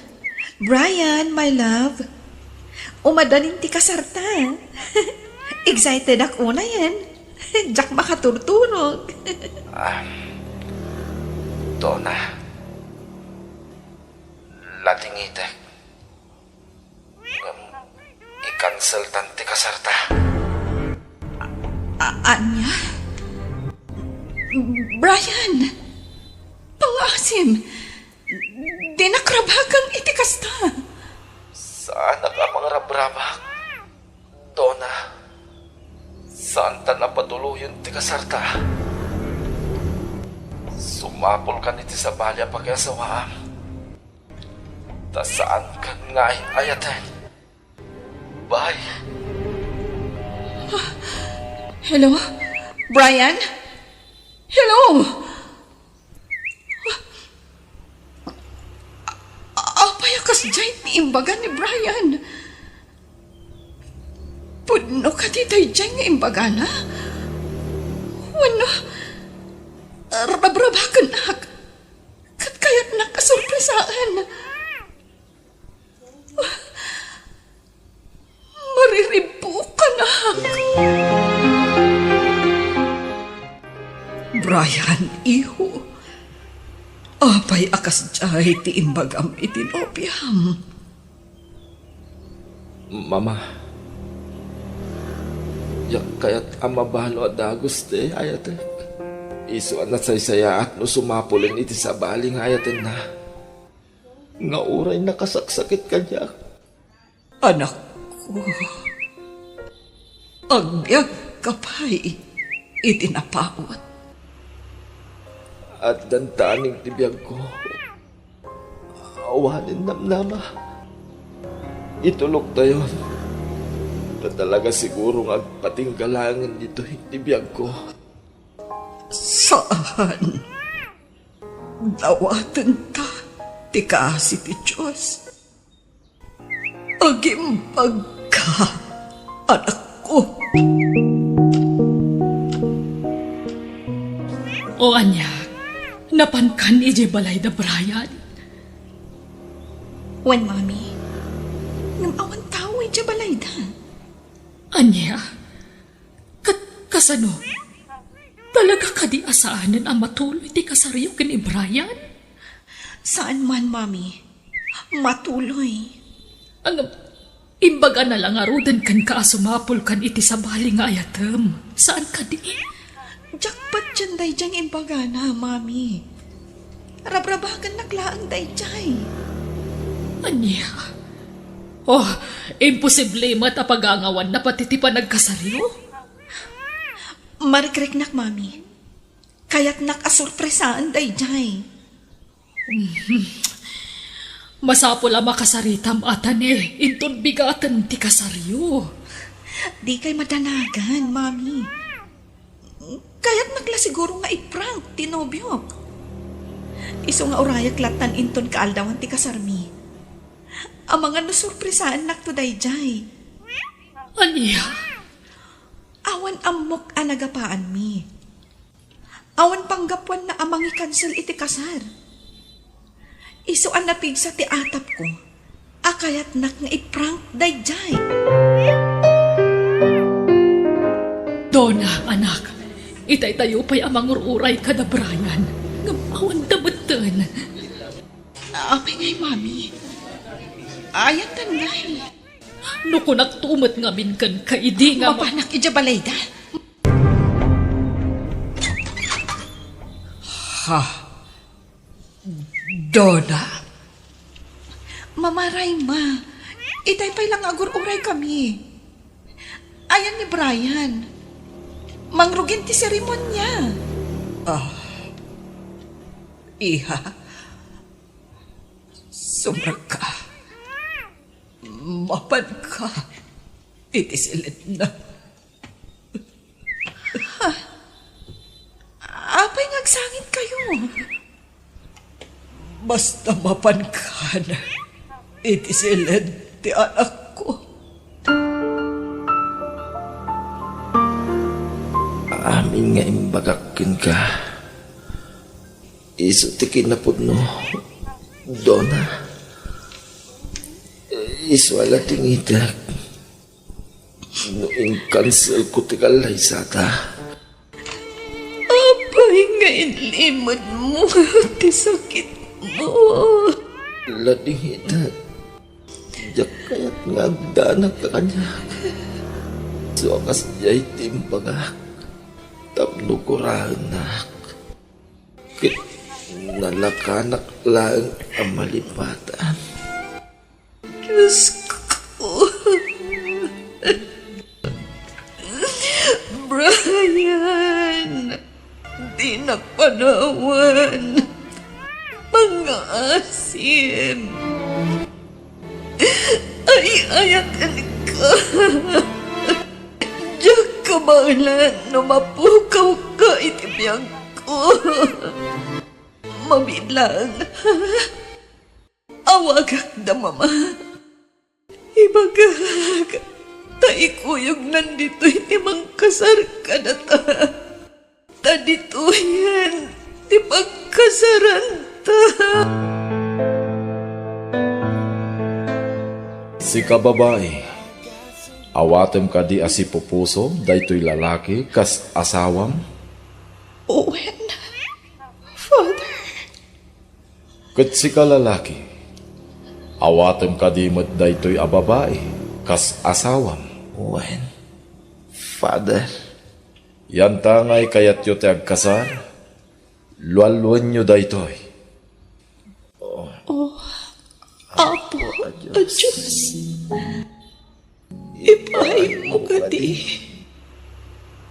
Brian, my love. Umadanin ti kasarta. Excitedak unayen. Diak makaturturog. Ah, Dona. Latingitek. Ngem i-canceltan ti kasarta. A-, ania? Brian! Pangaasim! Dinak rabagen iti kasta! Saanak a mangrabrabak. Dona, saantan a patuloyen ti kasarta. Sumapulkan iti sabali a pakiasawaam. Ta saankan nga ay-ayaten. Bye. Hello? Brian? Hello? Apay a kasdiay ti imbaga ni Brian? Pudno kadi daydiay nga imbagana? Wenno, rabrabakennak ket kayatnak a sorpresaen? Mariribbukanak. Brian, iho, apay a kasdiay ti imbagam iti nobiam? Mama, diak kayat a mabalo a dagus ti ayatek. Isu a nasaysayaat no sumapulen iti sabali nga ayatenna. Nga uray nakasaksakit kaniak. Anakko, agbiagka pay iti napaut. Addan taning ti biagko. Awanen namnama. Ituloktayon. Ta talaga siguro nga agpatingga laengen ditoy ti biagko. Saan. Dawatenta ti kaasi ti Dios. Agimbagka, anakko. O ania, napankan idiay balay da Brian? Wen, Mami. Ngem awan tao idiay balayda. Ania? Kat-, kasano? Talaga kadi a saanen a matuloy ti kasaryo ken ni Brian? Saan man, Mami. Matuloy. Ngem, imbagana la ngaruden kenka a sumapulkan iti sabali nga ayatem. Saan kadi? Diak patien daydiay nga imbagana, Mami. Rabrabakennak laeng daydiay. Ania? Oh, imposible met a pagangawanna pati ti panagkasaryo? Marikriknak, Mami. Kayatnak a sorpresaen daydiay. Masapul a makasaritam, Atane, inton bigaten ti kasaryo. Dikay madanagan, Mami. Kayatnak la siguro nga i-prank ti nobiok. Isu nga urayak lattan inton kaaldawan ti kasarmi. Amangan no sorpresaennakto daydiay. Ania? Awan ammok a nagapaanmi. Awan panggapuanna a mangikansel iti kasar. Isu a napigsa ti atapko a kayatnak nga i-prank daydiay. Donna, anak, itaytayo pay a mangur-uray kada Brian, ngem awan da metten. Apay ngay, Mami? Ayantan ngay. No kunakto met ngamin kenka idi nga ma- Mapanak idiay balayda. Ha? Donna? Mama Rayma, itay pay la nga agur-uraykami. Ayan ni Brian. Mangrugin ti seremonia. Ah. Iha. Sumrekka. Mapanka iti siledna. Ha? Apay nga agsangitkayo? Basta mapankan iti siled ti anakko. Amin nga imbagak kenka, isu ti kinapudno, Donna. Isu a la ti ngitek no inkanselko ti kallaysata. Apay nga inlimedmo ti sakitmo? Ladingita, diak kayat nga agdanag ka kaniak. Isu a kasdiay ti imbagak tapno guraennak. Ket nalakanak laeng a malipatan. Diosko. Brian, dinak panawan. Mangngaasim. Ay-ayatenka. Diak kabaelan no mapukawka iti biagko. Mabilang. Awagak da mama. Ibagak ta ikuyognan ditoy ti mangkasar kadata. Ta ditoyen ti pagkasaranta. Sika babai, awatem kadi a sipupuso daytoy lalaki kas asawam? Wen, Father. Ket sika lalaki, awatem kadi met daytoy a babai Kas asawam. Wen, Father. Yantangay kayatyo ti agkasar, lualuenyo daytoy. O Apo a Dios, ipaaymo kadi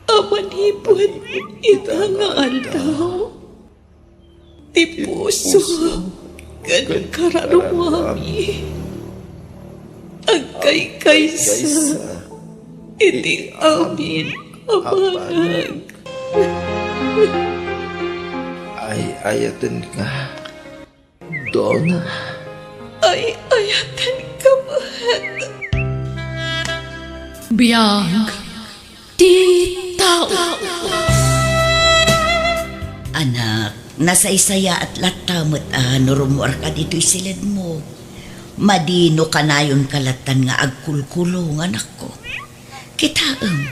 a manipud ita nga aldaw ti puso ken kararuami. Agkaykaysa iti amin a banag. Ay-ayatenka, Dona. Ay-ayatenka met. Biag ti tao. Anak, nasaysayaat latta met a no rummuarka ditoy siledmo. Madi no kanayonka lattan nga agkulkulong, anakko. Kitaem,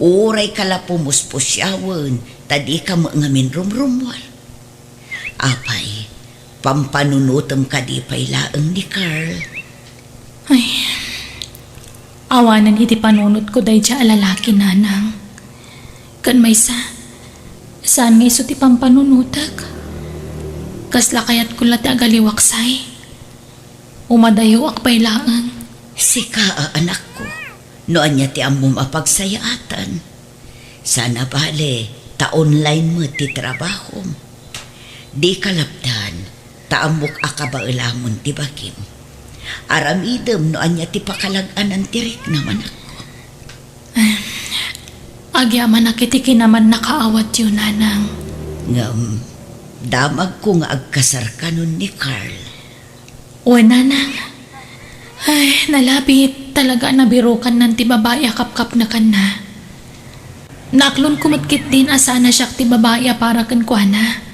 urayka la pumuspusiawen, ta dika met ngamin rumrummuar. Apay, pampanunotem kadi pay laeng ni Carl? Ay, awanen iti panunotko daydiay a lalaki, nanang. Ken maysa, saan nga isu ti pampanunotek? Kasla kayatko la ti agaliwaksay. Umadayoak pay laeng. Sika a anakko, no ania ti ammom a pagsayaatan. Saan a bale, ta online met ti trabahom. Dika lapdan, ta ammok a kabaelamon ti bagim. Aramidem no ania ti pakalag-anan ti riknam, anakko. Agyamanak iti kinamannakaawatyo, nanang. Ngem, damagko nga agkasar kanon ni Carl. Wen, nanang. Ay, nalabit, talaga a nabirukannan ti babai a kapkapnekanna. Naaklonko met ketdin a saan a siak ti babai a para kenkuana.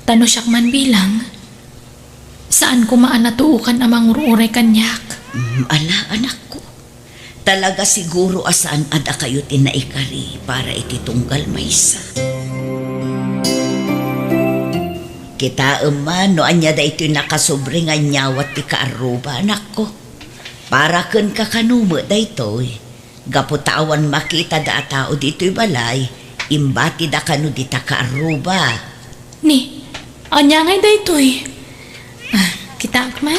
Ta no siak man bilang, saan koma a natuokan a mangur-uray kaniak. Mm, ala, anakko. Talaga siguro a saan a dakayo ti naikari para iti tunggal maysa. Kitaem man no ania daytoy nakasobri nga inyawat ti kaarruba, anakko. Para kenka kano met daytoy. Gapu ta awan makitada a tao ditoy balay, imbatida kano dita kaarruba. Ni, ania ngay daytoy? Ah, kitaak man.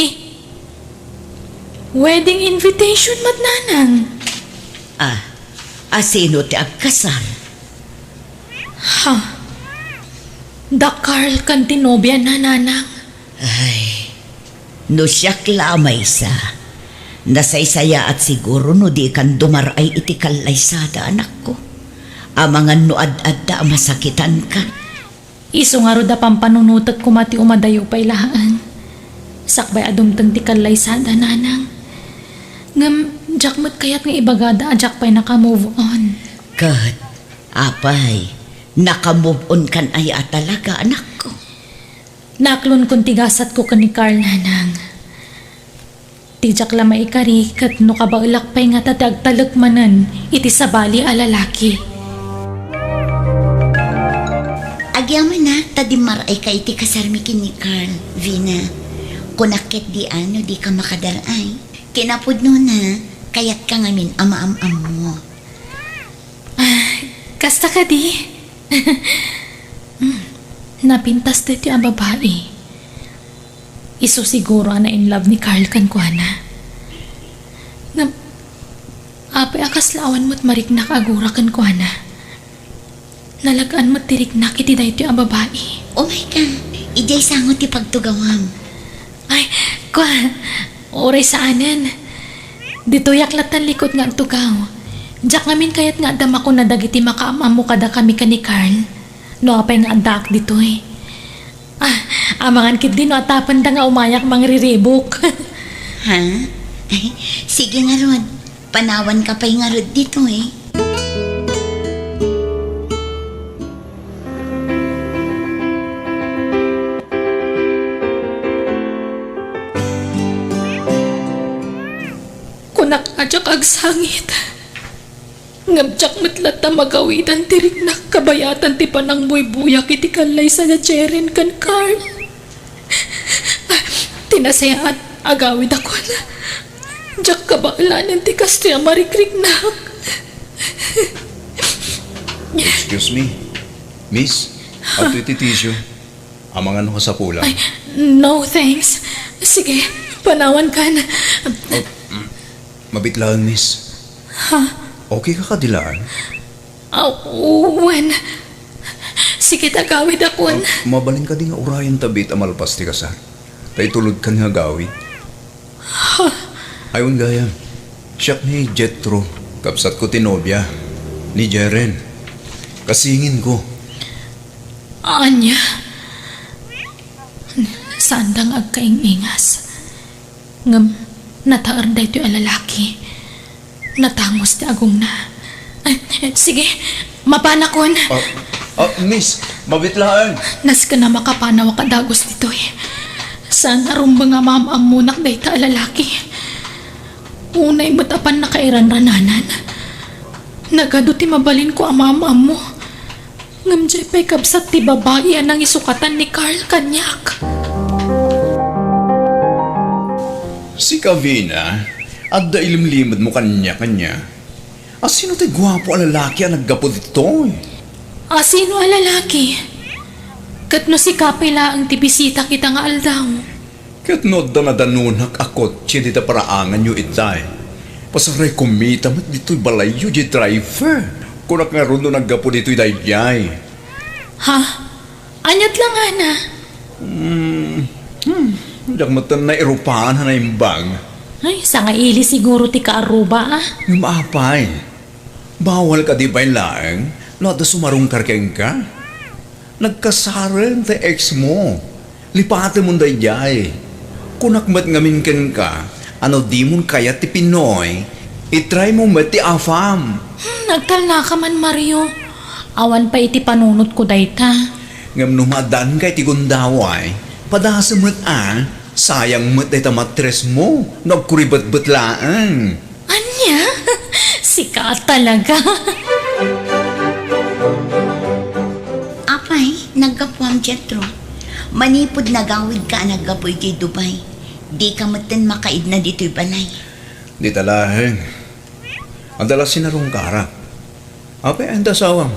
Ni, wedding invitation met, nanang. Ah, a sino ti agkasar? Ha? Da Carl ken ti nobiana, nanang. Ay, no siak la a maysa, nasaysayaat siguro no dikan dumar-ay iti kallaysada, anakko. Amangan no ad-adda a masakitanka. Isu ngarud a pampanunotek koma ti umadayo pay laeng. Sakbay a dumteng ti kallaysada, nanang. Ngem, diak met kayat nga ibagada a diak pay naka-move on. Ket, apay, naka-move on kan aya a talaga, anakko? Naaklonkon ti gasatko ken ni Carl, nanang. Ti diak la maikari ket no kabaelak pay ngata ti agtalek manen iti sabali a lalaki. Agyamanak ta dimmaray ka iti kasarmi ken ni Carl, Vina. Kunak ketdi a no dika makadar-ay. Kinapudnona, kayatka ngamin a maam-ammo. Ah, kasta kadi? Hmm, napintas daytoy a babai. Isu siguro a na-in love ni Carl kenkuana. Ngem, apay a kasla awan met mariknak agura kenkuana? Nalag-an met ti riknak iti daytoy a babai. Umayka, idiay sango ti pagtugawam. Ay, kua, uray saanen. Ditoyak latta likod nga agtugaw. Diak ngamin kayat nga adda makuna dagiti makaam-ammo kadakami ken ni Carl. No apay nga addaak ditoy. Ah, amangan ketdi no atapenda nga umayak mangriribuk. Ha? Ay, sige ngarud. Panawanka pay ngarud ditoy. Kunak a diak agsangit. Ngem diak met latta magawidan ti riknak kabayatan ti panangbuybuyak iti kallaysa da Jeren ken Carl. Ti nasayaat, Agawidakon. Diak kabaelan ti kastoy a marikriknak. Excuse me, miss. Adtoy ti tissue. Amangan no kasapulan. Ay, no, thanks. Sige, panawankan. Oh, mm, mabit laeng, miss. Ha? Okay ka kadi laeng? Ah, wen. Sige, agawidakon. Ah, mabalin kadi nga urayen ta biit a malpas ti kasar? Ta itulodkan nga agawid. Ha? Ay, wen gayam. Siak ni Jethro, kabsatko ti nobia, ni Jeren. Kasinginko. Ania? Saanda nga agkaing-ingas. Ngem nataer daytoy a lalaki. Natangos ti agongna. Ay, eh, sige, mapanakon. Ah, ah, miss, mabit laeng. Nasken a makapanawak a dagus ditoy. Saan a rumbeng a maam-ammonak dayta a lalaki. Unay met a pannakairanrananan. Nagadu ti mabalinko a maam-ammo. Ngem diay pay kabsat ti babai a nangisukatan ni Carl kaniak. Sika, Vina, adda ilimlimedmo kaniak ania? Asino ti guapo a lalaki a naggapu ditoy? Asino a lalaki? Ket no sika pay laeng ti bisitak ita nga aldaw? Ket no adda nadanonak a kotse dita paraanganyo itay, pasarayko mita met ditoy balayyo diay driver. Kunak ngarud no naggapu ditoy daydiay. Ha? Aniat la ngana? Hmm, hmm, diak met nairupan a naimbag. Ay, sangaili siguro ti kaaruba, a. Ngem apay, bawal kadi pay laeng no adda sumarungkar kenka? Nagkasaren ti ex mo. Lipatemon daydiay. Kunak met ngamin kenka a no dimon kayat ti Pinoy, i-try mo met ti AFAM. Hmm, agtalnaka man, Mario. Awan pay iti panunotko dayta. Ngem no maadanka iti gundaway, padasem met a, sayang met dayta mattress mo no agkuribetbet laeng. Ania? Sika talaga. Apay, naggapuam, Jethro? Manipud nagawidka a naggapu idiay Dubai, dika metten makaidna ditoy balay? Dita laeng. Adda la sinarungkarak. Apay, anda asawam?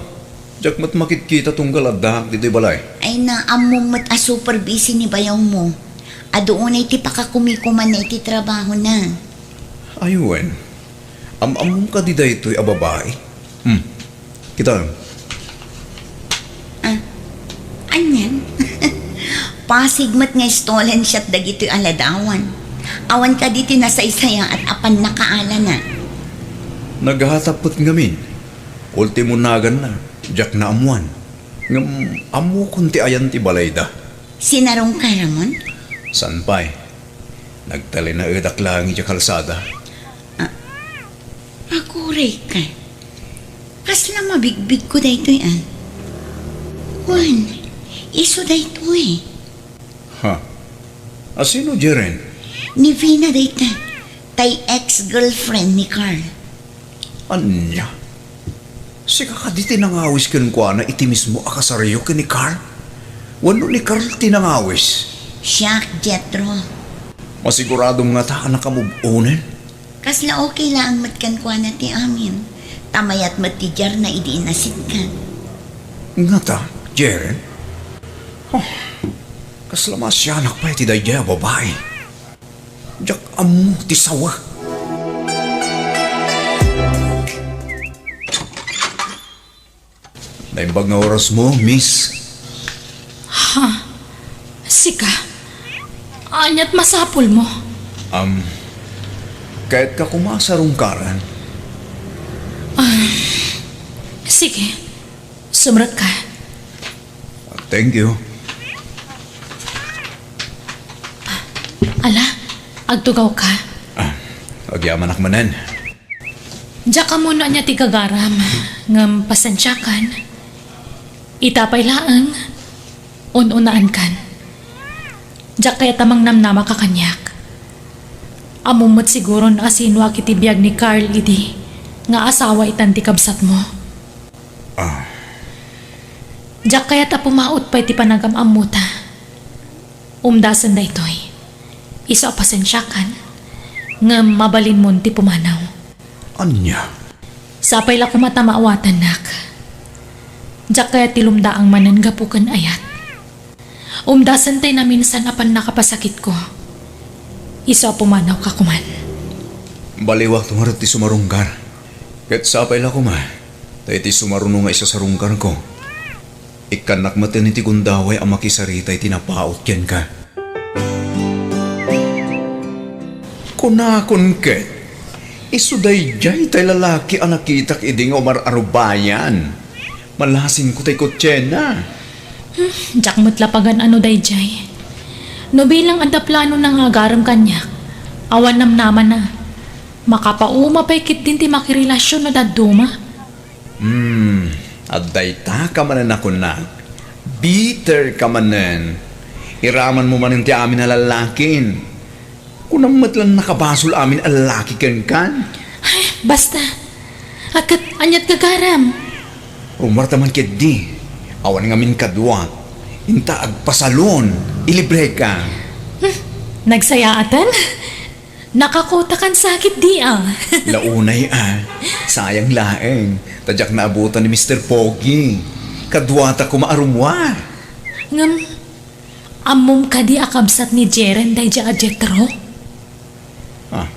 Diak met makitkita tunggal addaak ditoy balay. Ay, naammom met a super busy ni bayawmo. Adu unay ti pakakumikumanna iti trabahona. Ay, wen. Am-ammom kadi daytoy a babai? Hmm. Kitaem. Ah, anian? Pasig met nga stolen shot dagitoy a ladawan. Awan kadi ti nasaysayaat a pannakaalana. Naghatap met ngamin. Ultimo naganna, diak naammuan. Ngem ammokon ti ayan ti balayda. Sinarungkaramon? Saan pay? Nagtalinaedak laeng idiay kalsada. Ah, agurayka. Kasla mabigbigko daytoy, a. Wen, isu daytoy. Ha? Asino, Jeren? Ni Vina dayta, tay ex-girlfriend ni Carl. Ania? Sika kadi ti nangawis kenkuana iti mismo a kasaryo ken ni Carl? Wenno ni Carl ti nangawis? Siak, Jethro. Masiguradom ngata a nakamove onen? Kasla okay laeng met kenkuana ti amin. Ta mayat met ti diarna idi inasitkan. Ngata, Jeren? Oh, kasla maasianak pay ti daydiay a babai. Diak ammo ti sawa. Naimbag nga orasmo, miss. Ha? Sika? Aniat masapulmo? Um, kayatka koma a sarungkaran? Ah, sige. Sumrekka. Thank you. Ala, agtugawka. Ah, agyamanak manen. Diak ammo no ania ti gagaram, ngem pasensiakan. Ita pay laeng, un-unaankan. Diak kayat a mangnamnamaka kaniak. Ammom met siguro no asinoak iti biag ni Carl idi nga asawa itan ti kabsatmo. Ah. Diak kayat a pumaut pay ti panagam-ammota. Umdasen daytoy. Isu a pasensiakan, ngem mabalinmon ti pumanaw. Ania? Sapay la koma ta maawatannak. Diak kayat ti lumdaang manen gapu ken ayat. Umdasen tay naminsan a pannakapasakitko. Isu a pumanawka koman. Baliwakto ngarud ti sumarunggar. Ket sapay la koma, ta iti sumaruno nga isasarunggarko, ikkannak metten iti gundaway a makisarita iti napaut kenka. Kunakon ket, isu daydiay tay lalaki a nakitak idi nga umar-arubayan. Malasingko tay kotsena. Hmm, diak met la pagan-ano daydiay. No bilang adda planona nga agarem kaniak, awan namnamana. Makapauma pay ketdin ti makirelasionna dadduma. Hmm, adda ita ka manen a kunak. Bitter ka manen. Iramanmo manen ti amin a lallakin. Kunam met la nakabasol amin a lallaki kenkan. Ay, basta. Ket aniat gagaram? Rumarta man ketdi. Awan ngamin kaduak. Inta agpasalon. Ilibreka. Hmm, nagsayaatan? Nakakotakan sakit di a. Launay a. Sayang laeng. Ta diak naabutan ni Mister Pogi. Kaduata koma a rummuar. Ngem, ammom kadi a kabsat ni Jeren daydiay a Jetro? Ah,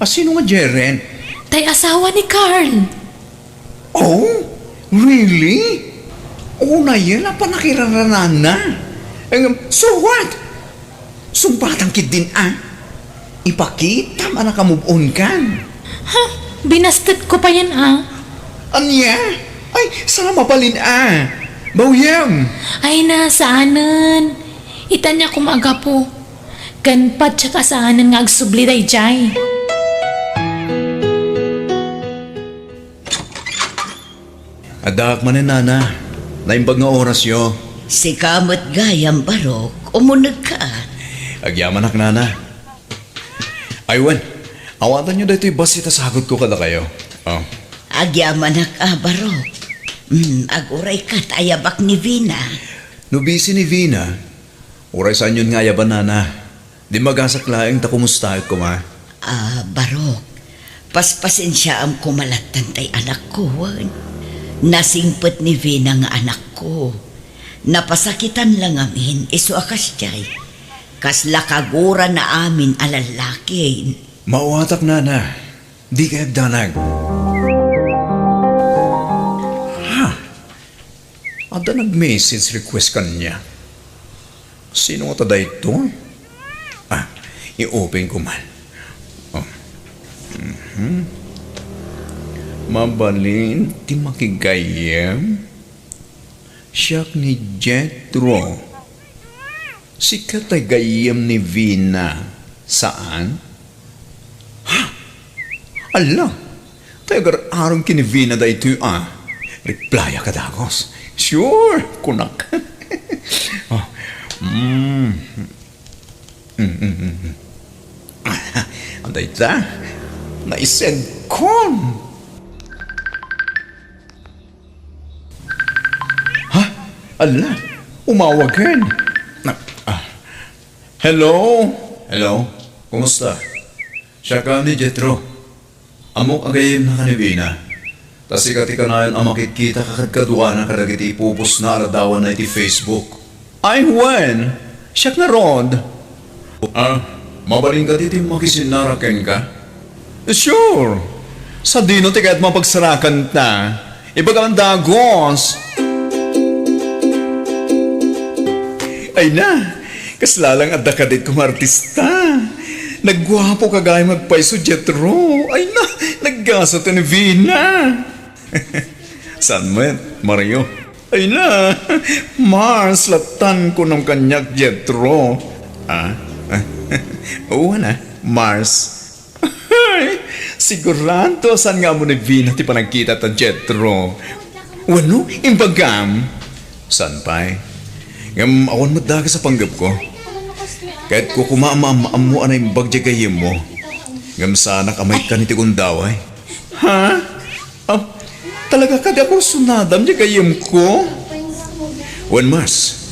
a sino nga Jeren? Tay asawa ni Carl. Oh, really? Unayen a pannakiraranaanna. Ngem, so what? Sungbatam ketdin a. Ipakitam a nakamove on kan. Ha? Binastetko payen a. Ania? Ay, saan a mabalin a. Bawyem. Ay na, saanen. Ita ania koma a gapu. Ken patiek a saanen nga agsubli daydiay. Addaak manen, nana. Naimbag nga orasyo. Sika met gayam, Barok. Umunegka. Agyamanak, nana. Ay wen, awatanyo daytoy bassit a sagutko kadakayo. Oh. Agyamanak a, Barok. Hmm, agurayka ta ayabak ni Vina. No busy ni Vina, uray saanyon nga ayaban, nana. Dimagasak laeng ta kumustaek koma. Ah, Barok, paspasensiaam koma lattan tay anakko, wen. Nasingpet ni Vina nga anakko. Napasakitan la ngamin, isu a kasdiay. Kasla kagurana amin a lallaki. Maawatak, nana. Dika agdanag. Ha? Adda nag-message request kaniak. Sino ngata daytoy? Ah, i-open ko man. Oh. Mhm. Mabalin ti makigayyem? Siak ni Jetro. Sika tay gayyem ni Vina, saan? Ha? Ala, tay agar-arom ken ni Vina daytoy a. Replyak a dagus. Sure, kunak. Oh. Mm. Mm, mm, mm, mm. Dayta, naisendkon. Ha? Ala, umawagen. Ah, ah. Hello? Hello? Kumusta? Siak ni Jetro. Ammok a gayyemnaka ni Vina. Ta sika ti kanayon a makitkitaka kadkaduana kadagiti ipupostna a ladawanna iti Facebook. Ay, wen, siak ngarud. Ah, mabalin kadi ti makisinnara kenka? Sure. Sadino ti kayatmo a pagsarakanta? Ibagam a dagus. Ay na, kasla lang adda kaditko nga artista. Nagguapoka gayam agpayso, Jetro. Ay na, naggasat ni Vina. Saan met, Mario? Ay na, Mars, lattan kunam kaniak, Jetro. Ah? Oo na, Mars. Ay, sigurado, saan nga ammo ni Vina ti panagkitata, Jetro? Wenno, imbagam? Saan pay? Ngem awan met dagus a panggepko. Kayatko koma a maam-ammo a naimbag diay gayyemmo. Ngem saanak a maikkan iti gundaway. Ha? Ah, talaga kadi a kursunadam diay gayyemko? Wen, Mars,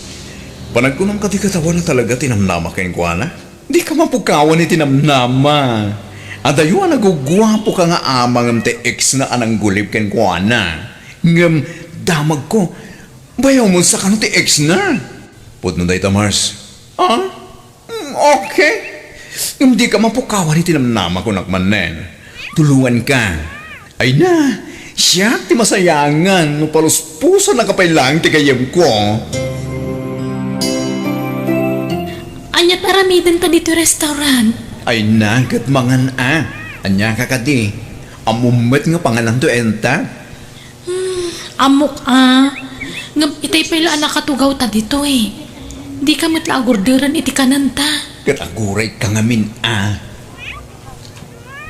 panagkunam kadi ket awan a talaga ti namnama kenkuana? Dika mapukawan iti namnama. Adayo a naguguapoka nga ama ngem ti ex na a nanggulib kenkuana. Ngem damagko, bayawmon sakano ti ex na. Pudno dayta, Mars. Ah? Mm, okay. Ngem dika mapukawan iti namnama, kunak manen. Tulonganka. Ay na, siak ti masayangan no paluspusannaka pay laeng ti gayyemko. Ania ti aramidenta ditoy restaurant? Ay na, ket mangan a. Ania ka kadi? Ammom met nga pangananto enta? Hmm, ammok a. Ngem itay pay la a nakatugawta ditoy. Dika met la agurderen iti kanenta. Ket agurayka ngamin a.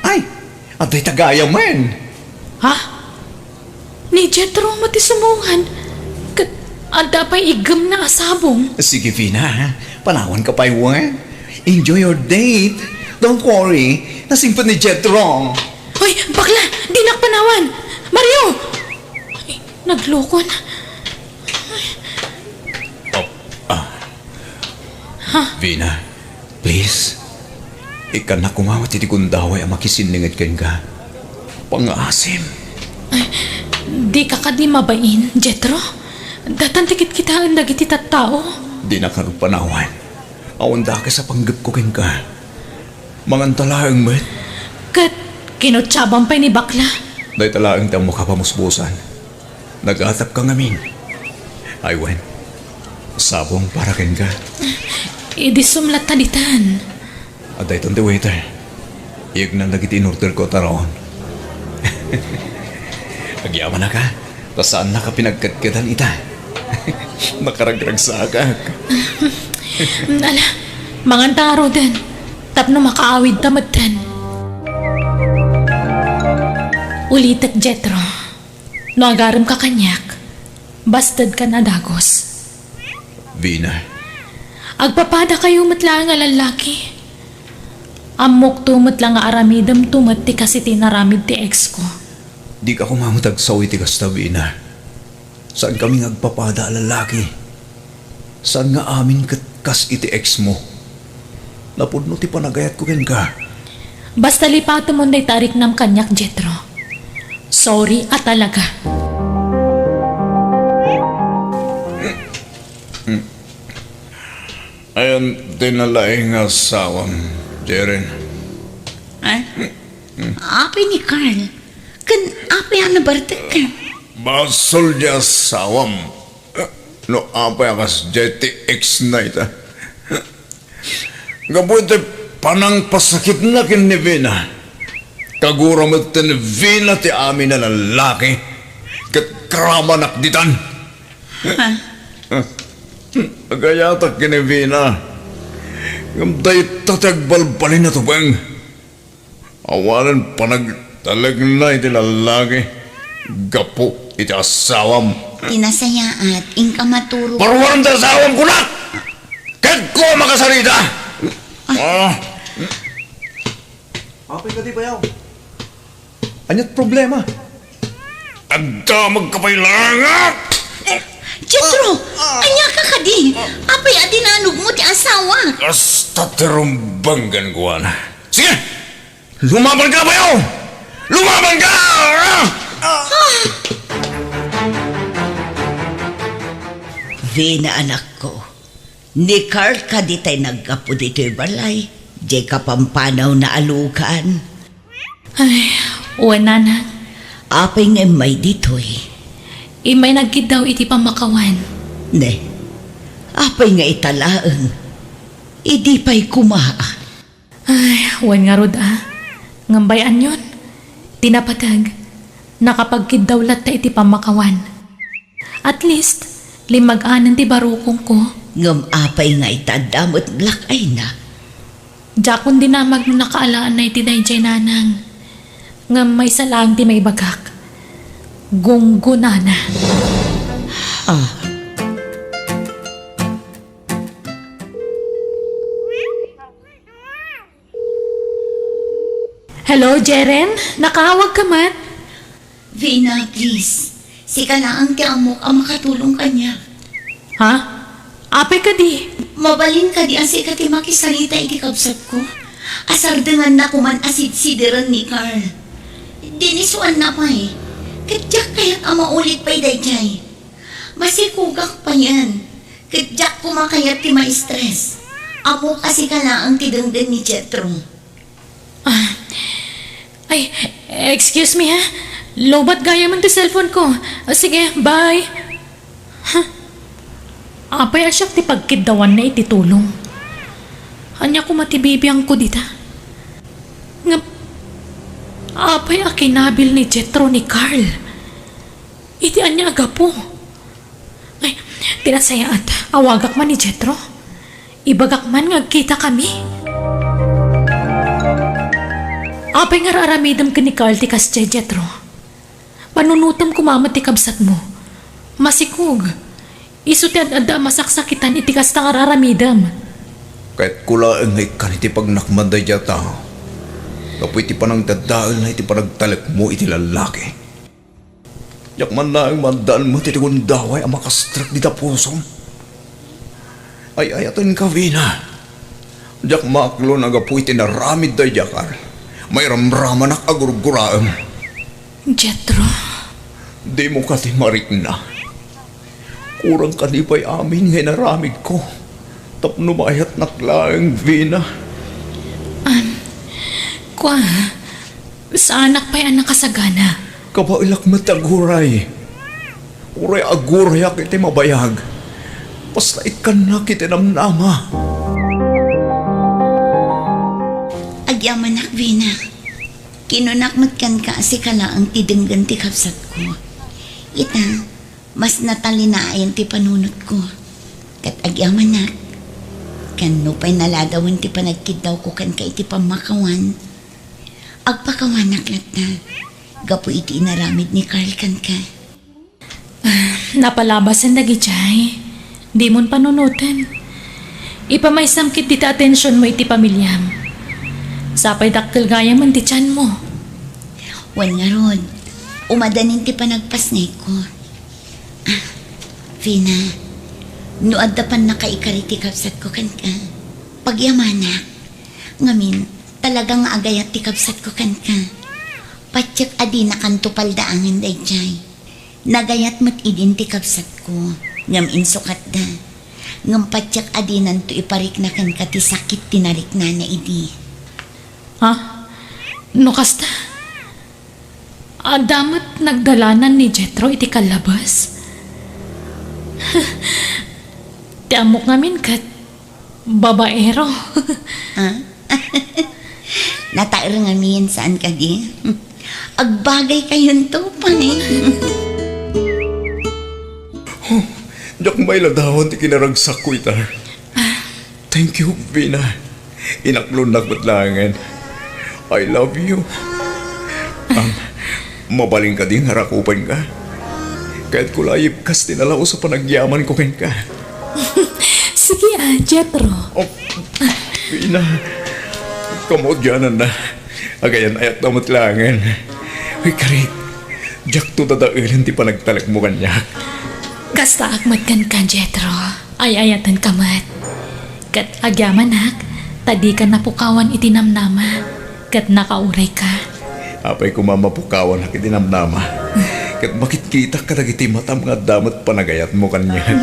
Ay, adda ita gayamen. Ha? Ni Jethro met ti sumungan. Ket adda pay iggemna a sabong. Sige, Vina, ha? Panawanka pay wen. Enjoy your date. Don't worry. Nasingpet ni Jethro. Hoy, bakla! Dinak panawan! Mario! Ay, naglukon. Oh, ah. Ha? Vina, please. Ikkannak koma met iti gundaway a makisinninged kenka. Pangngaasim. Ay, dika kadi mabain, Jethro? Datan ti kitkitaen dagiti tattao. Dinak agpanawan. Awan dakes a panggepko kenka. Manganta laeng met. Ket kinutsaban pay ni bakla. Dayta laeng ti ammoka a pamusbosan. Nagatapka ngamin. Ay wen, sabong para kenka. Idi sumlatta ditan. Adda itan ti waiter. Iyegnan dagiti inorderko a taraon. Agyamanak a, ta saannak a pinagkadkadan ita. Nakaragragsakak. Ala, manganta ngaruden, tapno makaawidta metten. Ulitek, Jethro. No agaremka kaniak, bastedkan a dagus. Vina. Agpapadakayo met laeng a lallaki. Ammokto met la nga aramidemto met ti kas iti inaramid ti ex ko. Dika koma met agsao iti kasta, Vina. Saankami nga agpapada a lallaki. Saan nga amin ket kas iti ex mo. Napudno ti panagayatko kenka. Basta lipatemon dayta a riknam kaniak, Jethro. Sorry a talaga. Ayan ti nalaing nga asawam, Jeren. Eh? Apay ni Carl? Ken apay a nabartek? Basol ti asawam. No apay a kasdiay ti ex na ita. Gapu iti panangpasakitna ken ni Vina, kagura met ni Vina ti amin a lallaki ket karamanak ditan. Ha? Agayatak ken ni Vina, ngem dayta ti agbalbalin a tubeng. Awanen panagtalekna iti lallaki gapu iti asawam. Ti nasayaat, inka maturog. Paruarem ti asawam, kunak! Ket ko makasarita! Ah. Apay kadi, bayaw? Aniat problema? Agdamagka pay laeng! Jethro! Ania ka kadi? Apay a dinanogmo ti asawa? Kasta ti rumbeng kenkuana. Sige! Lumabanka, bayaw! Lumabanka! Ah! Vina, anakko, ni Carl kadi tay naggapu ditoy balay, diay kapampanawna a lugan. Ay, wen, nanang. Apay nga immay ditoy? Immay nagkiddaw iti pammakawan. Ne, apay nga ita laeng? Idi pay koma. Ay, wen ngarud a. Ngem bay-anyon, ti napateg, nakapagkiddaw latta iti pammakawan. At least, limmag-anen ti barukongko. Ngem apay nga ita adda met black eye na? Diakon dinamag no nakaalaanna iti daydiay, nanang. Ngem maysa laeng ti maibagak. Gunggonana. Ah. Hello, Jeren? Nakaawag ka met? Vina, please. Sika laeng ti ammok a makatulong kaniak. Ha? Apay kadi? Mabalin kadi a sika ti makisarita iti kabsatko? Asardenganna koman a sidsideren ni Carl. Dinisuanna pay. Ket diak kayat a maulit pay daydiay. Masikogak payen. Ket diak koma kayat ti ma-stress. Ammok a sika laeng ti denggen ni Jethro. Ah, ay, excuse me, ha? Lowbat gayamen ti cellphone ko. Ah, sige, bye. Huh? Apay a siak ti pagkiddawanna iti tulong? Ania koma ti bibiangko dita? Ngem, apay a kinabil ni Jethro ni Carl? Iti ania a gapu? Ay, ti nasayaat, awagak man ni Jethro. Ibagak man nga agkitakami. Apay nga ar-aramidem ken ni Carl ti kasdiay, Jethro? Panunotem koma met ti kabsatmo. Masikog. Isu ti ad-adda a masaksakitan iti kasta nga ar-aramidem. Kayatko laeng nga ikkan iti pagnakman daydiay a tao. Gapu iti panangdadaelna iti panagtalekmo iti lallaki. Diak man laeng maaddaan met iti gundaway a makastrek dita pusom. Ay-ayatenka, Vina. Diak maaklon a gapu iti naramid daydiay a Carl, mairamramanak a gurguraem. Jethro? Dimo kadi marikna? Kurang kadi pay amin nga inaramidko tapno maayatnak laeng, Vina? Am, kua, saanak pay a nakasagana. Kabaelak met ti aguray. Uray agurayak iti mabayag. Basta ikkannak iti namnama. Agyamanak, Vina. Kinunak met kenka a sika laeng ti denggen ti kabsatko. Ita, mas natalinaen ti panunotko. Ket agyamanak, ken nupay naladawen ti panagkiddawko kenka iti pammakawan, agpakawanak latta gapu iti inaramid ni Carl kenka. Ah, napalabasen dagidiay. Dimon panunoten. Ipamaysam ketdi ti atensionmo iti pamiliam. Sapay dakkel gayamen ti tianmo. Wen ngarud, umadanin ti panagpasngayko. Ah, Vina, no adda pannakaikari ti kabsatko kenka, pagyamanak. Ngamin, talaga nga agayat ti kabsatko kenka. Patiek a dinakanto paldaangen daydiay. Nagayat met idin ti kabsatko, ngem insukatda. Ngem patiek a dinanto iparikna kenka ti sakit ti nariknana idi. Ha? No kasta, adda met nagdalanan ni Jethro iti kallabes? Ti ammok ngamin ket babaero. Ah? Nataer ngamin, saan kadi? Agbagay kayonto pay. Oh, diak mailadawan ti kinaragsakko ita. Ah. Thank you, Vina. Inaklonnak met laengen. I love you. Am, mabalin kadi nga rakupenka? Kayatko la a yibkas ti nalaus a panagyamanko kenka. Sige a, Jethro. Oh, Vina. Kamaudiananna. Agayan-ayatna met laengen. Uy, karit. Diakto dadaelen ti panagtalekmo kaniak. Kastaak met kenka, Jethro. Ay-ayatenka met. Ket agyamanak, ta dika napukawan iti namnama, ket nakaurayka. Apay koma mapukawanak iti namnama, ket makitkitak kadagiti matam nga adda met panagayatmo kaniak.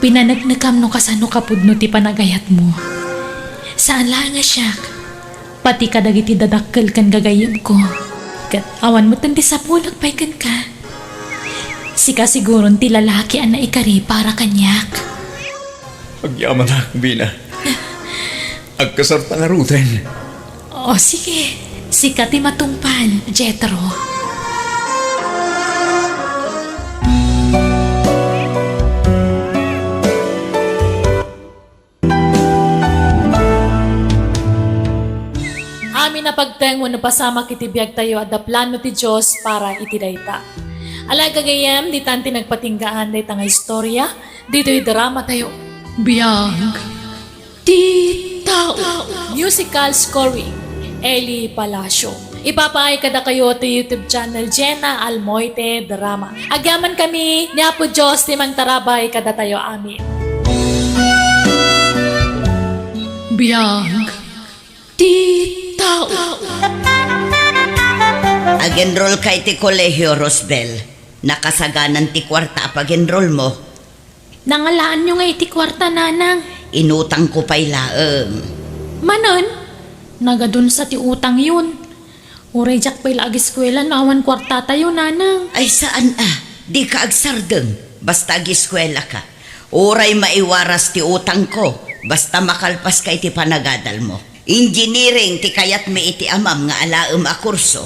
Pinaneknekam no kasano kapudno ti panagayatmo. Saan laeng a siak, pati kadagiti dadakkel ken gagayyemko. Ket awan metten ti sapulek pay kenka. Sika siguron ti lalaki a naikari para kaniak. Agyamanak, Vina. Agkasarta ngaruden. O, sige. Sika ti matungpal, Jethro. Amin a pagteng wenno pasamak iti biagtayo, adda plano ti Dios para iti dayta. Alay gagayyem, ditan ti nagpatinggaan dayta nga istorya ditoy dramatayo. Biag ti tao. Musical scoring, Eli Palacio. Ipapaay kadakayo ti YouTube channel Jenna Almoite Drama. Agyamankami, ni Apo Dios ti mangtarabay kadatayo amin. Biag ti tao. Ag-enrollka iti kolehio, Rosbel. Nakasaganan ti kuarta a pag-enrollmo. Nangalaanyo nga iti kuarta, nanang. Inutangko pay laeng. Manen? Nagadunsa ti utangyon. Uray diak pay la agiskuela no awan kuartatayo, nanang. Ay, saan a. Dika agsardeng. Basta agiskuelaka. Uray maiwaras ti utangko. Basta makalpaska iti panagadalmo. Engineering ti kayatmi iti amam nga alaem a kurso.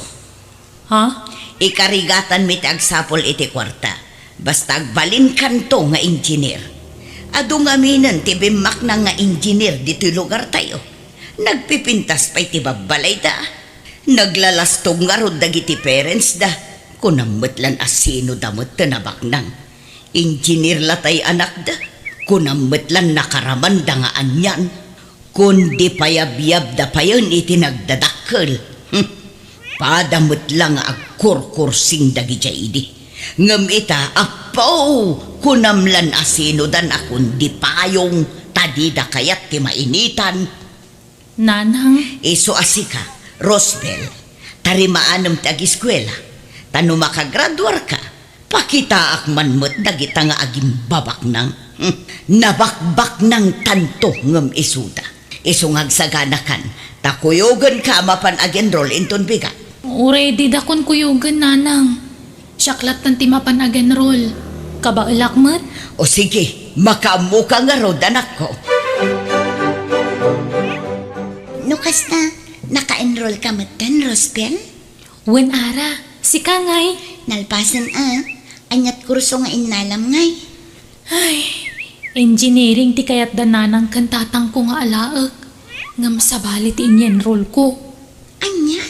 Ha? Ikarigatanmi ti agsapul iti kuarta. Basta agbalinkanto nga engineer. Adu ngaminen ti bimmaknang nga engineer ditoy lugartayo. Nagpipintas pay ti babbalayda. Naglalastog ngarud dagiti parentsda. Kunam met lan a sinoda met ti nabaknang. Engineer la tay anakda. Kunam met lan nakaramanda nga anian. Kundi payabyabda payen iti nagdadakkel. Hmm. Pada met la nga agkurkursing dagidiay idi. Ngem ita, appo, kunam lan a sinodan a kundi payong, ta dida kayat ti mainitan. Nanang. Isu a sika, Rosbel, tarimaanem ti agiskuela, ta no makagraduarka, pakitaak man met dagita nga agimbabaknang. Hmm, nabakbaknangtanto ngem isuda. Isu nga agsaganakan, ta kuyogenka a mapan ag-enroll inton bigat. Uray didakon kuyogen, nanang. Siak latten ti mapan ag-enroll. Kabaelak met? O sige, makaammoka ngarud, anakko. No kasta, naka-enrollka metten, Rosbel? Wen, Ara, sika ngay? Nalpasen a, aniat kurso nga innalam ngay? Ay, engineering ti kayatda nanang ken tatangko nga alaek. Ngem sabali ti inyenrollko. Ania?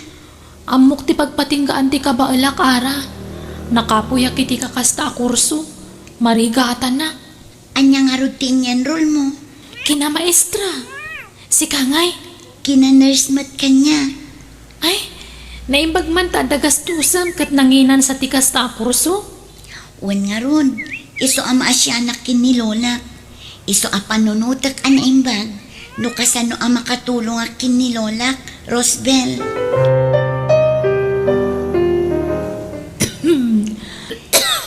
Ammok ti pagpatinggaan ti kabaelak, Ara. Nakapuyak iti kakasta a kurso. Marigatanak. Ania ngarud ti inyenrollmo? Kinamaestra. Sika ngay? Kina-nurse met kaniak. Ay, naimbag man ta adda gastusem ket nanginansa ti kasta a kurso? Wen ngarud, isu a maasianak ken ni Lolak. Isu a panunotek a naimbag no kasano a makatulongak ken ni Lolak, Rosbel.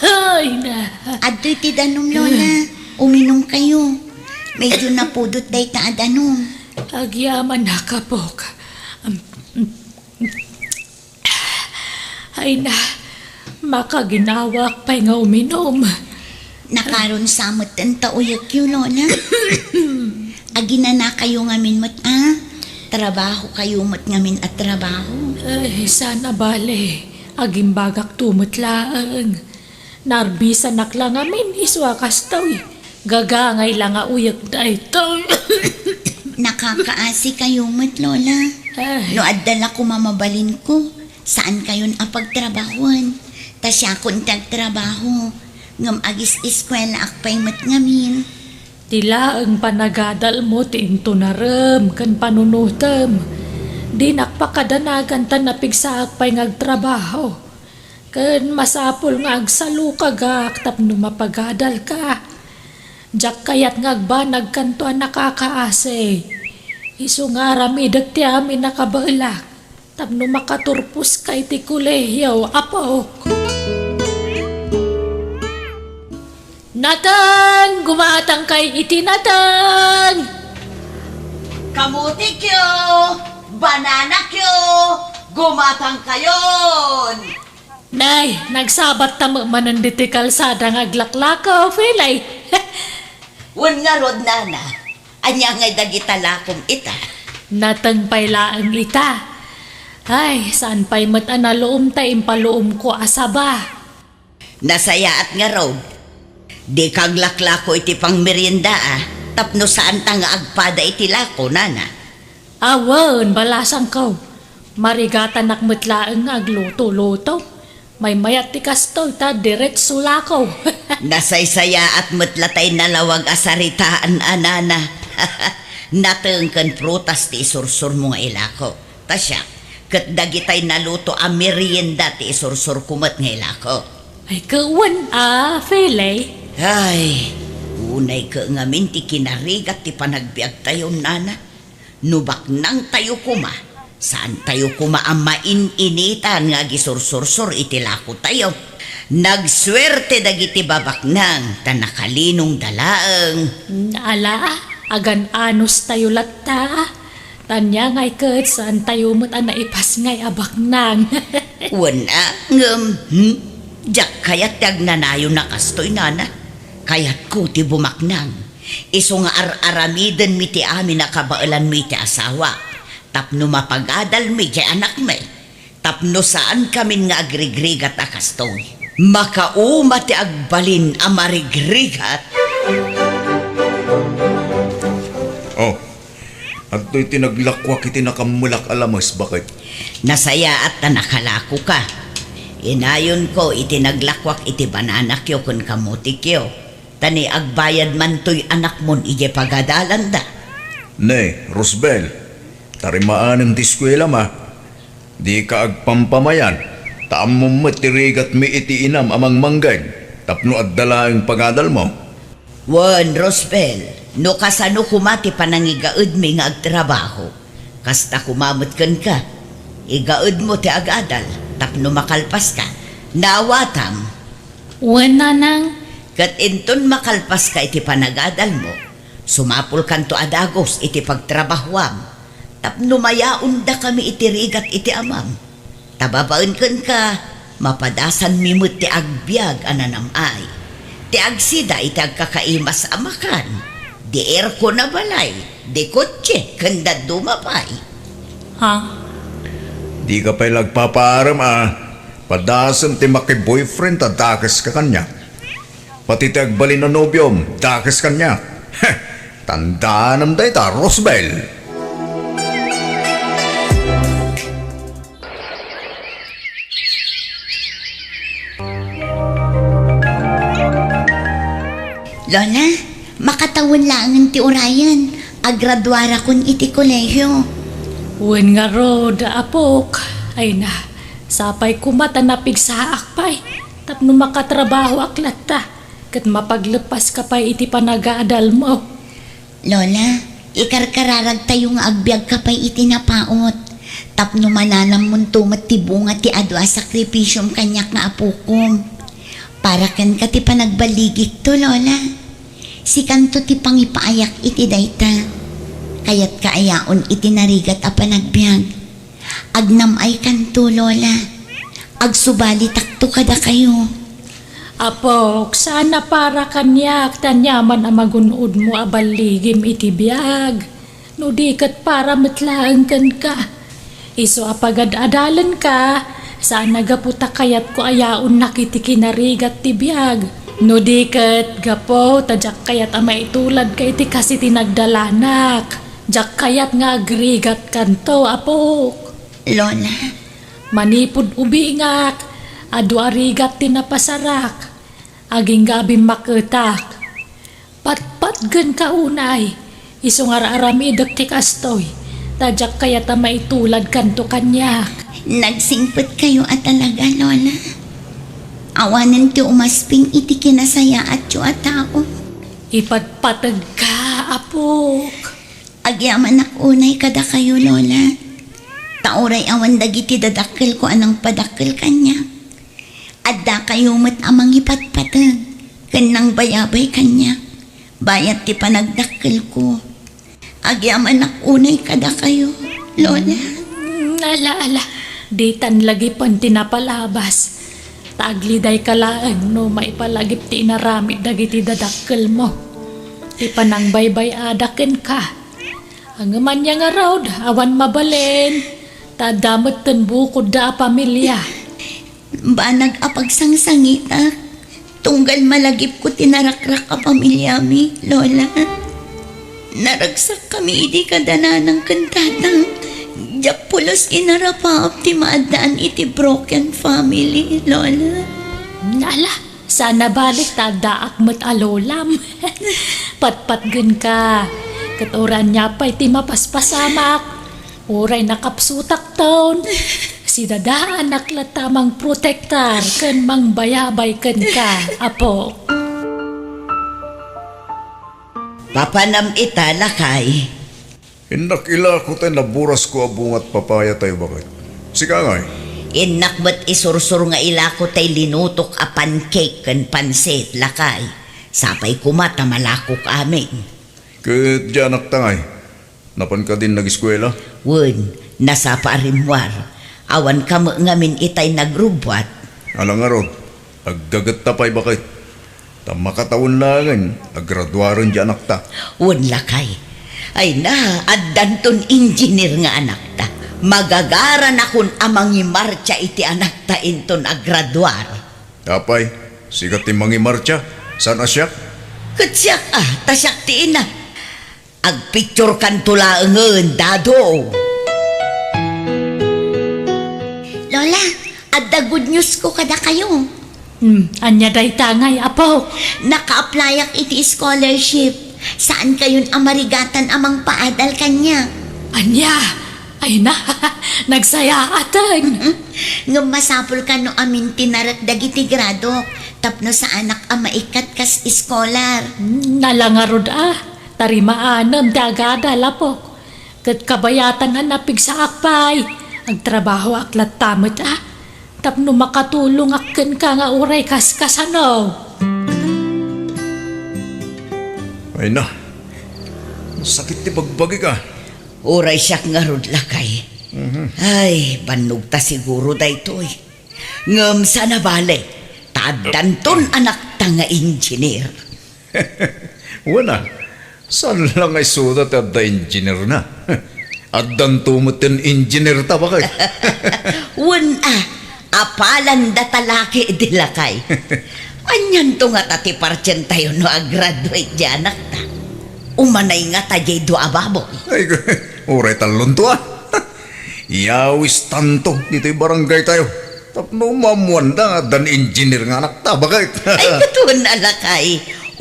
Ay, na. Adtoy ti danum, Lola. Uminumkayo. Medyo napudot dayta a danum. Agyamanak, apok. Ay na, makaginawak pay nga uminum. Nakarunsa metten ta uyekyo, Lola. Aginanakayo ngamin met a. Trabahokayo met ngamin a trabaho. Ay, saan a bale. Agimbagakto met laeng. Narbisanak la ngamin isu a kastoy. Gagangay la nga uyek daytoy. Nakakaasikayo met, Lola. Ay. No adda la koma mabalinko, saankayon a pagtrabahoen. Ta siakon ti agtrabaho, ngem agis-eskuelaak pay met ngamin. Ti laeng panagadalmo ti intunarem ken panunotem. Dinak pakadanagan ta napigsaak pay nga agtrabaho. Ken masapul nga agsalukagak tapno mapagadalka. Diak kayat nga agbanagkanto a nakakaasi. Isu nga aramidek ti amin a kabaelak tapno makaturposka iti kolehio, apok. Nateng! Gumatangkay iti nateng! Kamutikyo! Bananakyo! Gumatangkayon! Nay, nagsabatta met manen ditoy kalsada nga aglaklako, Felay. Wen ngarud, nana, ania ngay dagita lakom ita? Nateng pay laeng ita. Ay, saan pay met a naluom ta impaluomko a saba. Nasayaat ngarud. Dika aglaklako iti pangmerienda, a, tapno saanta nga agpada iti lako, nana. Awan, balasangko. Marigatanak met laeng nga agluto-luto. Maymayat ti kastoy ta diretso lako. Nasaysayaat met la tay nalawag a saritaan a, nana. Nateng ken prutas ti isursurmo nga ilako. Ta siak, ket dagitay naluto a merienda ti isursurko met nga ilako. Ay, ket wen a, Felay? Ay, unay ket ngamin ti kinarigat ti panagbiagtayo, nana. No baknangtayo koma, saantayo koma a main-initan nga agisursursor iti lakotayo. Nagsuerte dagiti babaknang ta nakalinongda laeng. Ala, agan-anostayo latta. Tania ngay ket saantayo met a naipasngay a baknang. Wen a, ngem, hmm? Diak kayat ti agnanayon a kastoy, nana. Kayatko ti bumaknang. Isu nga ar-aramidenmi ti amin a kabaelanmi iti asawa, tapno mapagadalmi diay anakmi, tapno saankamin nga agrigrigat a kastoy. Makauma ti agbalin a marigrigat. Oh, adtoy ti naglakuak iti nakammelak a lames, baket. Nasayaat ta nakalakoka. Inayonko iti naglakuak iti bananakyo ken kamotikyo. Ta ni agbayad mantoy anakmon idiay pagadalanda. Ne, Rosbel, tarimaanem ti eskuelam a. Dika agpampamayan, ta ammom met ti rigatmi iti inam a mangmangged tapno adda laeng pagadalmo. Wen, Rosbel, no kasano koma ti panangigaedmi nga agtrabaho, kasta koma met kenka. Igaedmo ti agadal tapno makalpaska. Naawatam? Wen, nanang. Ket inton makalpaska iti panagadalmo, sumapulkanto a dagus iti pagtrabahoam tapno mayaondakami iti rigat iti amam. Ta babaen kenka, mapadasanmi met ti agbiag a nanam-ay, ti agsida iti agkakaimas a makan, di aircon a balay, di kotse, ken dadduma pay. Ha? Dika pay la agpapaarem a padasem ti maki-boyfriend ta dakeska kaniak. Pati ti agbalin a nobiom, dakes kaniak. Heh, tandaanam dayta, Rosbel. Lola, makatawen laengen ti urayen. Agraduarakon iti kolehio. Wen ngarud, apok. Ay na, sapay koma ta napigsaak pay tapno makatrabahoak latta ket mapagleppaska pay iti panagadalmo. Lola, ikarkararagtayo nga agbiagka pay iti napaut tapno mananammonto met ti bunga ti adu a sakripisiom kaniak nga apokom. Para kenka ti panagballigikto, Lola. Sikanto ti pangipaayak iti dayta. Kayatka a yaon iti narigat a panagbiag. Agnam-aykanto, Lola. Agsubalitakto kadakayo. Apok, saan a para kaniak ti aniaman a magun-odmo a balligim iti biag. No di ket para met laeng kenka. Isu a pagad-adalenka, saan a gapu ta kayatko a yaonnak iti kinarigat ti biag. No di ket gapu ta diak kayat a maituladka iti kas iti nagdalanak. Diak kayat nga agrigatkanto, apok. Lola. Manipud ubingak, adu a rigat ti napasarak. Agingga a bimmaketak. Patpatgenka unay, isu nga ar-aramidek ti kastoy, ta diak kayat a maituladkanto kaniak. Nagsingpetkayo a talaga, Lola. Awanen ti umasping iti kinasayaatyo a tao. Ipatpategka, apok. Agyamanak unay kadakayo, Lola. Ta uray awan dagiti dadakkelko a nangpadakkel kaniak. Addakayo met a mangipatpateg ken nangbayabay kaniak bayat ti panagdakkelko. Agyamanak unay kadakayo, Lola. Mm, ala, ala, ditan lagipen ti napalabas. Ta aglidayka laeng no maipalagip ti inaramid dagiti dadakkelmo. Ti panangbaybay-ada kenka. Ngem ania ngarud, awan mabalin. Ta adda metten bukodda a pamilia. Banag a pagsangsangitak, tunggal malagipko ti narakrak a pamiliami, Lola. Naragsakkami idi kada nanang ken tatang. Diak pulos inarapaap ti maaddaan iti broken family, Lola. Ala, saan a bale ta addaak met a lolam. Patpatgenka, ket uray ania pay ti mapaspasamak. Uray nakapsutakton, sidadaanak latta a mangprotektar ken mangbayabay kenka, apo. Papanam ita, lakay. Innak ilako tay naburasko a bungat papaya tayo, baket. Sika ngay? Innak met isursur nga ilako tay linutok a pancake ken pansit, lakay. Sapay koma ta malakok amin. Ket diay anakta ngay? Napan kadin nagiskuela? Wen, nasapa a rimmuar. Awan ka met ngamin itay nagrubbuat. Ala ngarud, agdagetta pay, baket. Ta makatawen laengen a graduaren diay anakta. Wen, lakay. Ay na, addanton engineer nga anakta. Magagaranakon a mangimartsa iti anakta inton agraduar. Apay, sika ti mangimartsa, saan a siak? Ket siak a, ta siak ti ina. Agpicturekanto laengen, Dado. Lola, adda good news ko kadakayo. Hmm, ania dayta ngay, apo? Naka-applyak iti scholarship. Saan kayon a marigatan a mangpaadal kaniak? Ania? Ay na, nagsayaaten. Mm-mm. Ngem masapul kano amin ti narek dagiti gradok tapno saanak a maikkat kas scholar. Hmm, ala ngarud a, ta rimaanem ti agadal, apok. Ket kabayatan a napigsaak pay, agtrabahoak latta met a, tapno makatulongak kenka nga uray kaskasano. Ay na, sakit ti bagbagik a. Uray siak ngarud, lakay. Mhm. Ay, bannogta siguro daytoy. Ngem saan a bale, ta addanton anakta nga engineer. Wen a, saan la nga isuda ti adda engineerna? Addanto met ti engineerta, baket. Wen a, apalanda ta laki idi, lakay. Anianto ngata ti partientayo no agraduate diay anakta? Umanay ngata diay dua a baboy? Ay, uray tallonto a. Iyawistanto ditoy barangaytayo tapno maammoanda nga addan engineer nga anakta, baket. Ay, ket wen a, lakay.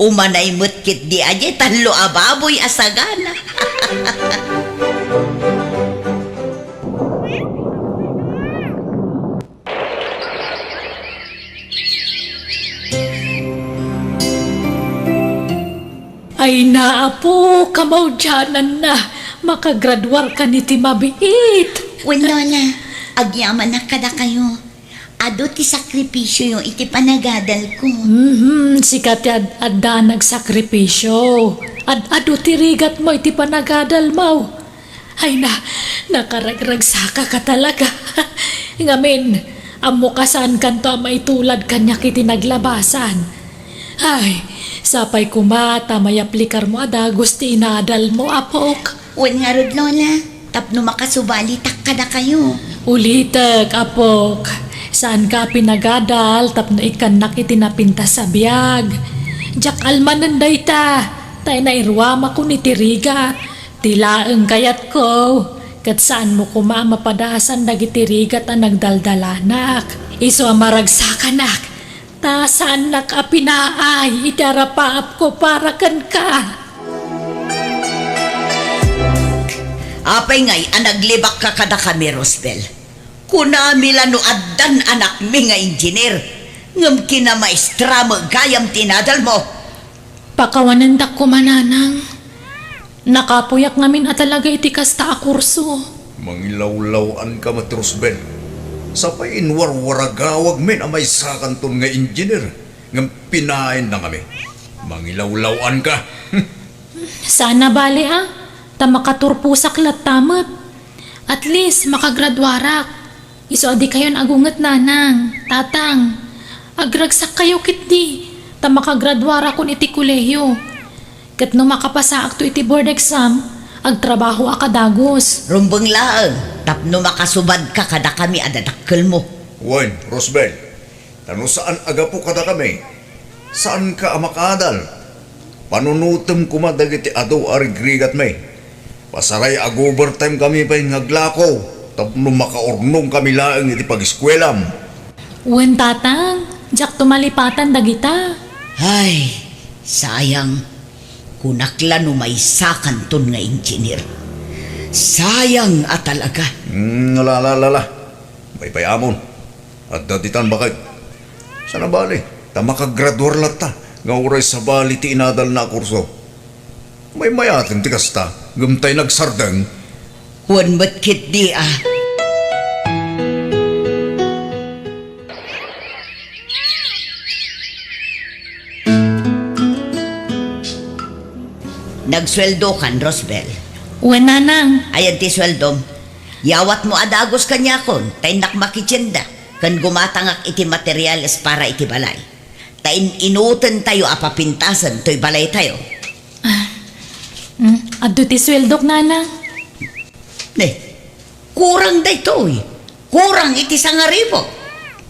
Umanay met ketdi a diay tallo a baboy a sagana. Ay na, apo, kamaudiananna, makagraduarkan iti mabiit. Wen, Lola, agyamanak kadakayo. Adu ti sakripisioyo iti panagadalko. Mhm, sika ti ad-, adda nagsakripisio. Ad-adu ti rigatmo iti panagadalmo. Ay na, nakaragragsakaka talaga. Ngamin, ammo kasaankanto a maitulad kaniak iti naglabasan. Ay, sapay koma ta mayaplikarmo a dagus ti inadalmo, apok. Wen ngarud, Lola, tapno makasubalitak kadakayo. Ulitek, apok. Saanka a pinagadal tapno ikkannak iti napintas a biag. Diak almanen dayta, ta nairuamakon iti rigat. Ti laeng kayatko, ket saanmo koma a mapadasan dagiti rigat a nagdaldalanak. Isu a maragsakanak, ta saannak a pinaay iti arapaapko para kenka. Apay ngay a naglibakka kadakami, Rosbel? Kunami la no addan anakmi nga engineer, ngem kinamaestra met gayam ti inadalmo. Pakawanendak koma, nanang. Nakapuyak ngamin a talaga iti kasta a kurso. Mangilawlaw-anka met, Rosbel. Sapay inwarwaragawagmin a maysakanton nga engineer, ngem pinaayna ngamin. Mangilawlaw-anka. Saan a bale a, ta makaturposak latta met. At least, makagraduarak. Isu a dikayon agunget, nanang, tatang. Agragsakkayo ketdi, ta makagraduarakon iti kolehiyo. Ket no makapasaakto iti board exam, agtrabahoak a dagus. Rumbeng laeng tapno makasubadka kadakami a dadakkelmo. Wen, Rosbel, ta no saan a gapu kadakami, saanka a makaadal. Panunotem koma dagiti adu a rigrigatmi. Pasaray, ag-overtime kami pay nga aglako tapno makaurnongkami laeng iti pagiskuelam. Wen, tatang, diakto malipatan dagita. Ay, sayang. Kunak la no maysakanton nga engineer. Sayang a talaga. Hmm, ala, ala, ala, ala. Paypayamon. Adda ditan, baket. Saan a bale, ta makagraduar latta nga uray sabali ti inadalna a kurso. Maymayaten ti kasta. Ngem tay nagsardeng? Wen met ketdi a. Nagsueldokan, Rosbel? Wen, nanang. Ayan ti sueldom. Yawatmo a dagus kaniakon, ta innak makitienda, ken gumatangak iti materials para iti balay. Ta in-inutentayo a papintasen toy balaytayo. Ah, mm, adda ti sueldok, nanang. Ne, kurang daytoy. Kurang iti sangaribu.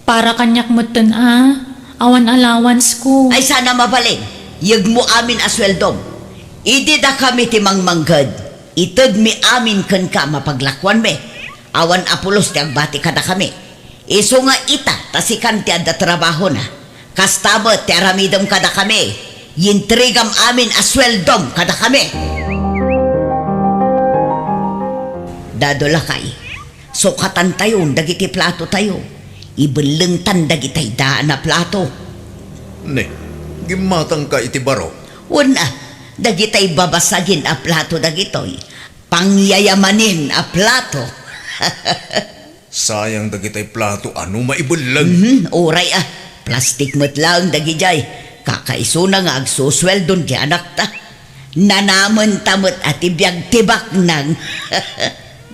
Para kaniak metten a, awan allowance ko. Ay, sana mabalin. Yegmo amin a sueldom. Idi dakami ti mangmangged, itedmi amin kenka a mapaglakuanmi. Awan a pulos ti agbati kadakami. Isu nga ita, ta sikan ti adda trabahona. Kasta met ti aramidem kadakami. Yintrigam amin a sueldom kadakami. Dado lakay, sukatantayon dagiti platotayo. Ibellengtan dagitay daan a plato. Ne, gimmatangka iti baro? Wen a, dagitay babasagin a plato dagitoy. Pangyayamanin a plato. Sayang dagitay plato a no maibelleng. Mhm, uray a. Plastik met laeng dagidiay. Kakaisuna nga agsusueldon ti anakta. Nanamenta met a ti biag ti baknang.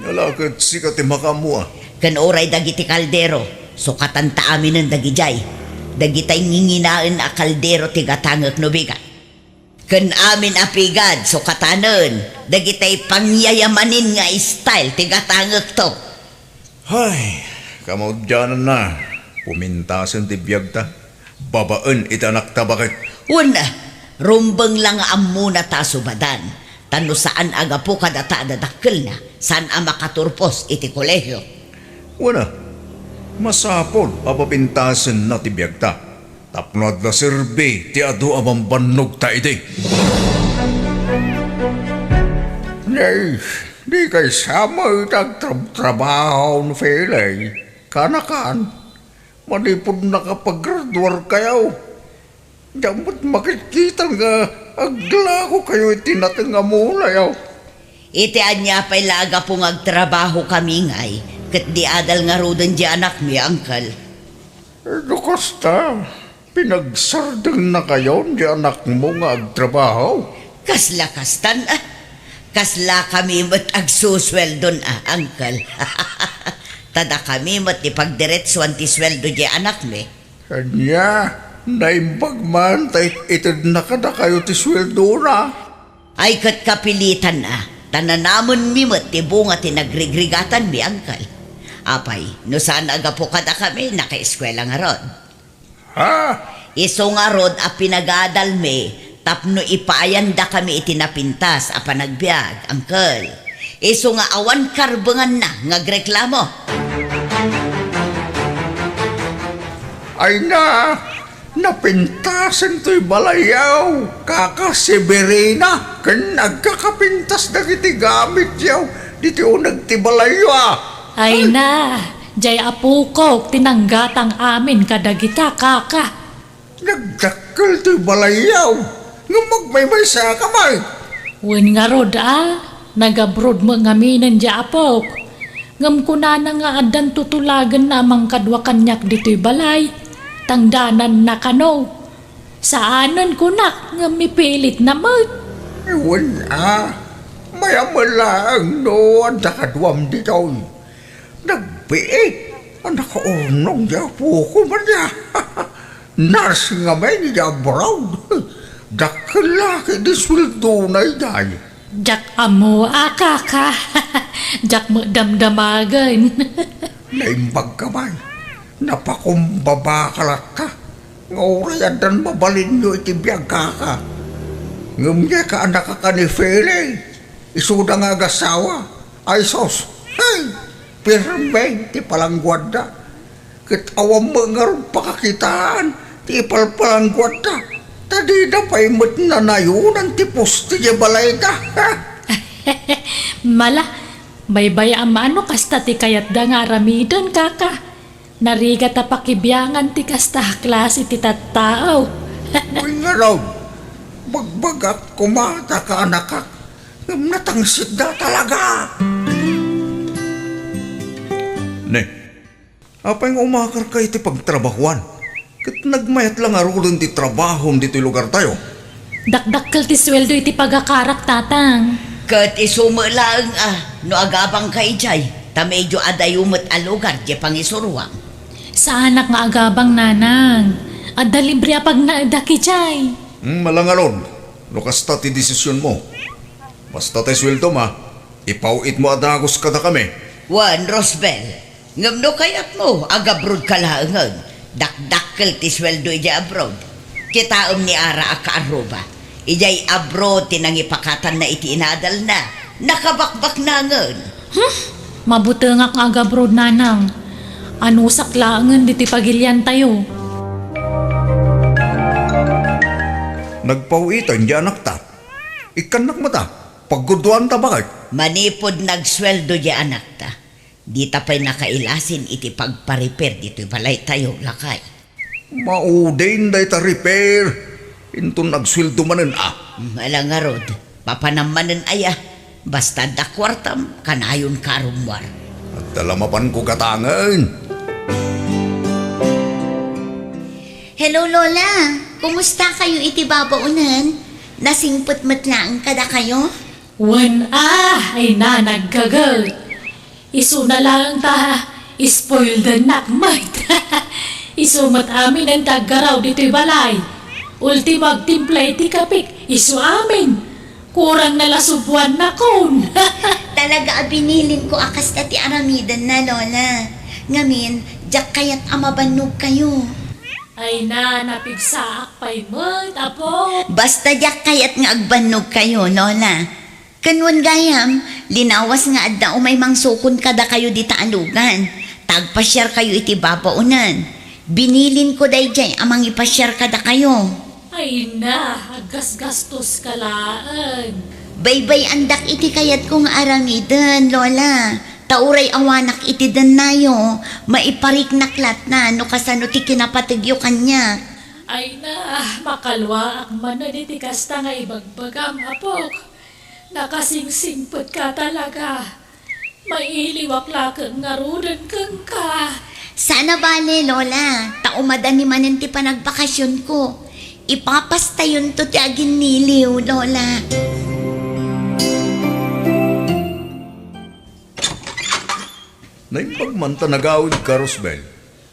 Ala ket sika ti makaammo a. Ken uray dagiti kaldero, sukatanta aminen dagidiay. Dagitay nginginaen a kaldero ti gatangek no bigat. Ken amin a pigad, sukatanen, dagitay pangyayamanin nga style ti gatangekto. Hay, kamaudiananna, pumintasen ti biagta, babaen iti anakta baket. Wen a, rumbeng la nga ammona ta subadan, ta no saan a gapu kadata a dadakkelna, saan a makaturpos iti kolehio. Wen a, masapul a papintasenna ti biagta. Tapno adda serbi ti adu a bambannogta idi. Nay, di kay sama iti agtrabtrabaho no Felay, kanakan, manipud nakapagraduarkayo. Diak met makitkitan nga aglakokayo iti nateng a mulayo. Iti ania pay la a gapu nga agtrabahokami ngay, ket di adal ngaruden di anakmi, Uncle? No kasta, pinagsardengnakayon ti anakmo nga agtrabaho? Kasla kastan a. Kaslakami met agsusueldon a, Uncle. Ta dakami met ti pagdiretsuan ti sueldo di anakmi. Ania, naimbag man ta it-, itedna kadakayo ti sueldona? Ay, ket kapilitan a, ta nanamenmi met ti bunga ti nagrigrigatanmi, Uncle. Apay, no saan a gapu kadakami, nakaeskuela ngarud. Ha? Isu ngarud a pinagadalmi tapno ipaayandakami iti napintas a panagbiag, Uncle. Isu nga awan karbenganna nga agreklamo. Ay na, napintasen toy balayyo, Kaka Severina, ken agkakapintas dagiti gamityo diti uneg ti balayyo a. Ay na, jay apokok ti nanggatang amin kadagita, Kaka. Nagdakkel toy balayyo, ngem agmaymaysaka met. Wen ngarud a, nagabroad met ngaminen di apok. Ngem kunana nga addan tutulagenna a mangkadua kaniak ditoy balay, tangdananna kano. Saanen kunak, ngem mipilitna met. Wen a, mayat met laeng no adda kaduam ditoy. Nagbiit a nakaurnong di apoko man ya. Nurse ngamin di abroad. Dakkel la ketdi sueldona idiay. Diak ammo a, Kaka. Diak met damdamagen. Naimbagka man. Napakumbabaka latta nga uray addan mabalinyo iti biag, Kaka. Ngem diay kaanakaka ni Feli, isuda nga agasawa. Ay sus, hay! Pirme ti palangguadda. Ket awan met ngarud pakakitaan ti ipalpalangguadda, ta dida pay met nanayonan ti poste diay balayda. Mala, baybay-am a no kasta ti kayatda nga aramiden, Kaka. Narigat a pakibiangan ti kasta a klase ti tattao. Wen ngarud, bagbagak koma ta kaanakak, Ngem natangsitda talaga. Ne, apay nga umakarka iti pagtrabahuan? Ket nagmayat la ngaruden ti trabahom ditoy lugartayo. Dakdakkel ti sueldo iti pagakarak, Tatang. Ket isu met laeng a no agabangka idiay, ta medio adayo met a lugar diay pangisuroam. Saanak nga agabang, Nanang. Adda libre a pagnaedak idiay. Hmm, ala ngarud, no kasta ti desisionmo. Basta ti sueldom a, ipaw-itmo a dagus kadakami. Wen, Rosbel, ngem no kayatmo, agabrodka laengen. Dakdakkel ti sueldo idiay abroad. Kitaem ni Ara a kaarruba. Idiay abroad ti nangipakatanna iti inadalna. Nakabakbaknangen. Hmm? Mabutengak nga agabroad, Nanang. Anusak laengen ditoy pagiliantayo. Nagpaw-itan diay anakta. Ikkannak met a, pagguduanta, bakay. Manipud nagsueldo diay anakta, dita pay nakailasin iti pagpa-repair ditoy balaytayo, lakay. Maudin dayta repair. Inton agsueldo manen a. Ala ngarud, papanam manen aya. Basta adda kuartam, kanayonka a rummuar. Adda la mapanko gatangen. Hello, Lola. Kumusta kayo iti babaonan? Nasingpet met laeng kadakayo? Wen a, ay na, naggaget. Isuna laeng ta spoiled-nak met. Isu met aminen ti aggaraw ditoy balay. Ultimo agtimpla iti kapek, isu amin. Kurang na la subuannakon. Talaga a binilinko a kasta ti aramidenna, Lola. Ngamin, diak kayat a mabannogkayo. Ay na, napigsaak pay met, apo. Basta diak kayat nga agbannogkayo, Lola. Ken wen gayam, linawas nga adda umay mangsukon kadakayo dita a lugan. Ta agpasiarkayo iti babaonan. Binilinko daydiay a mangipasiar kadakayo. Ay na, aggasgastoska laeng. Baybay-andak iti kayatko nga aramiden, Lola. Ta uray awanak iti dennayo, maipariknak lattan no kasano ti kinapategyo kaniak. Ay na, makaluaak manen iti kasta nga ibagbagam, apok. Nakasingsingpetka talaga. Mailiwak laeng ngaruden kenka. Saan a bale, Lola, ta umadani manen ti panagbakasionko. Ipapastayonto ti aginniliw, Lola. Naimbag man ta nagawidka, Rosbel.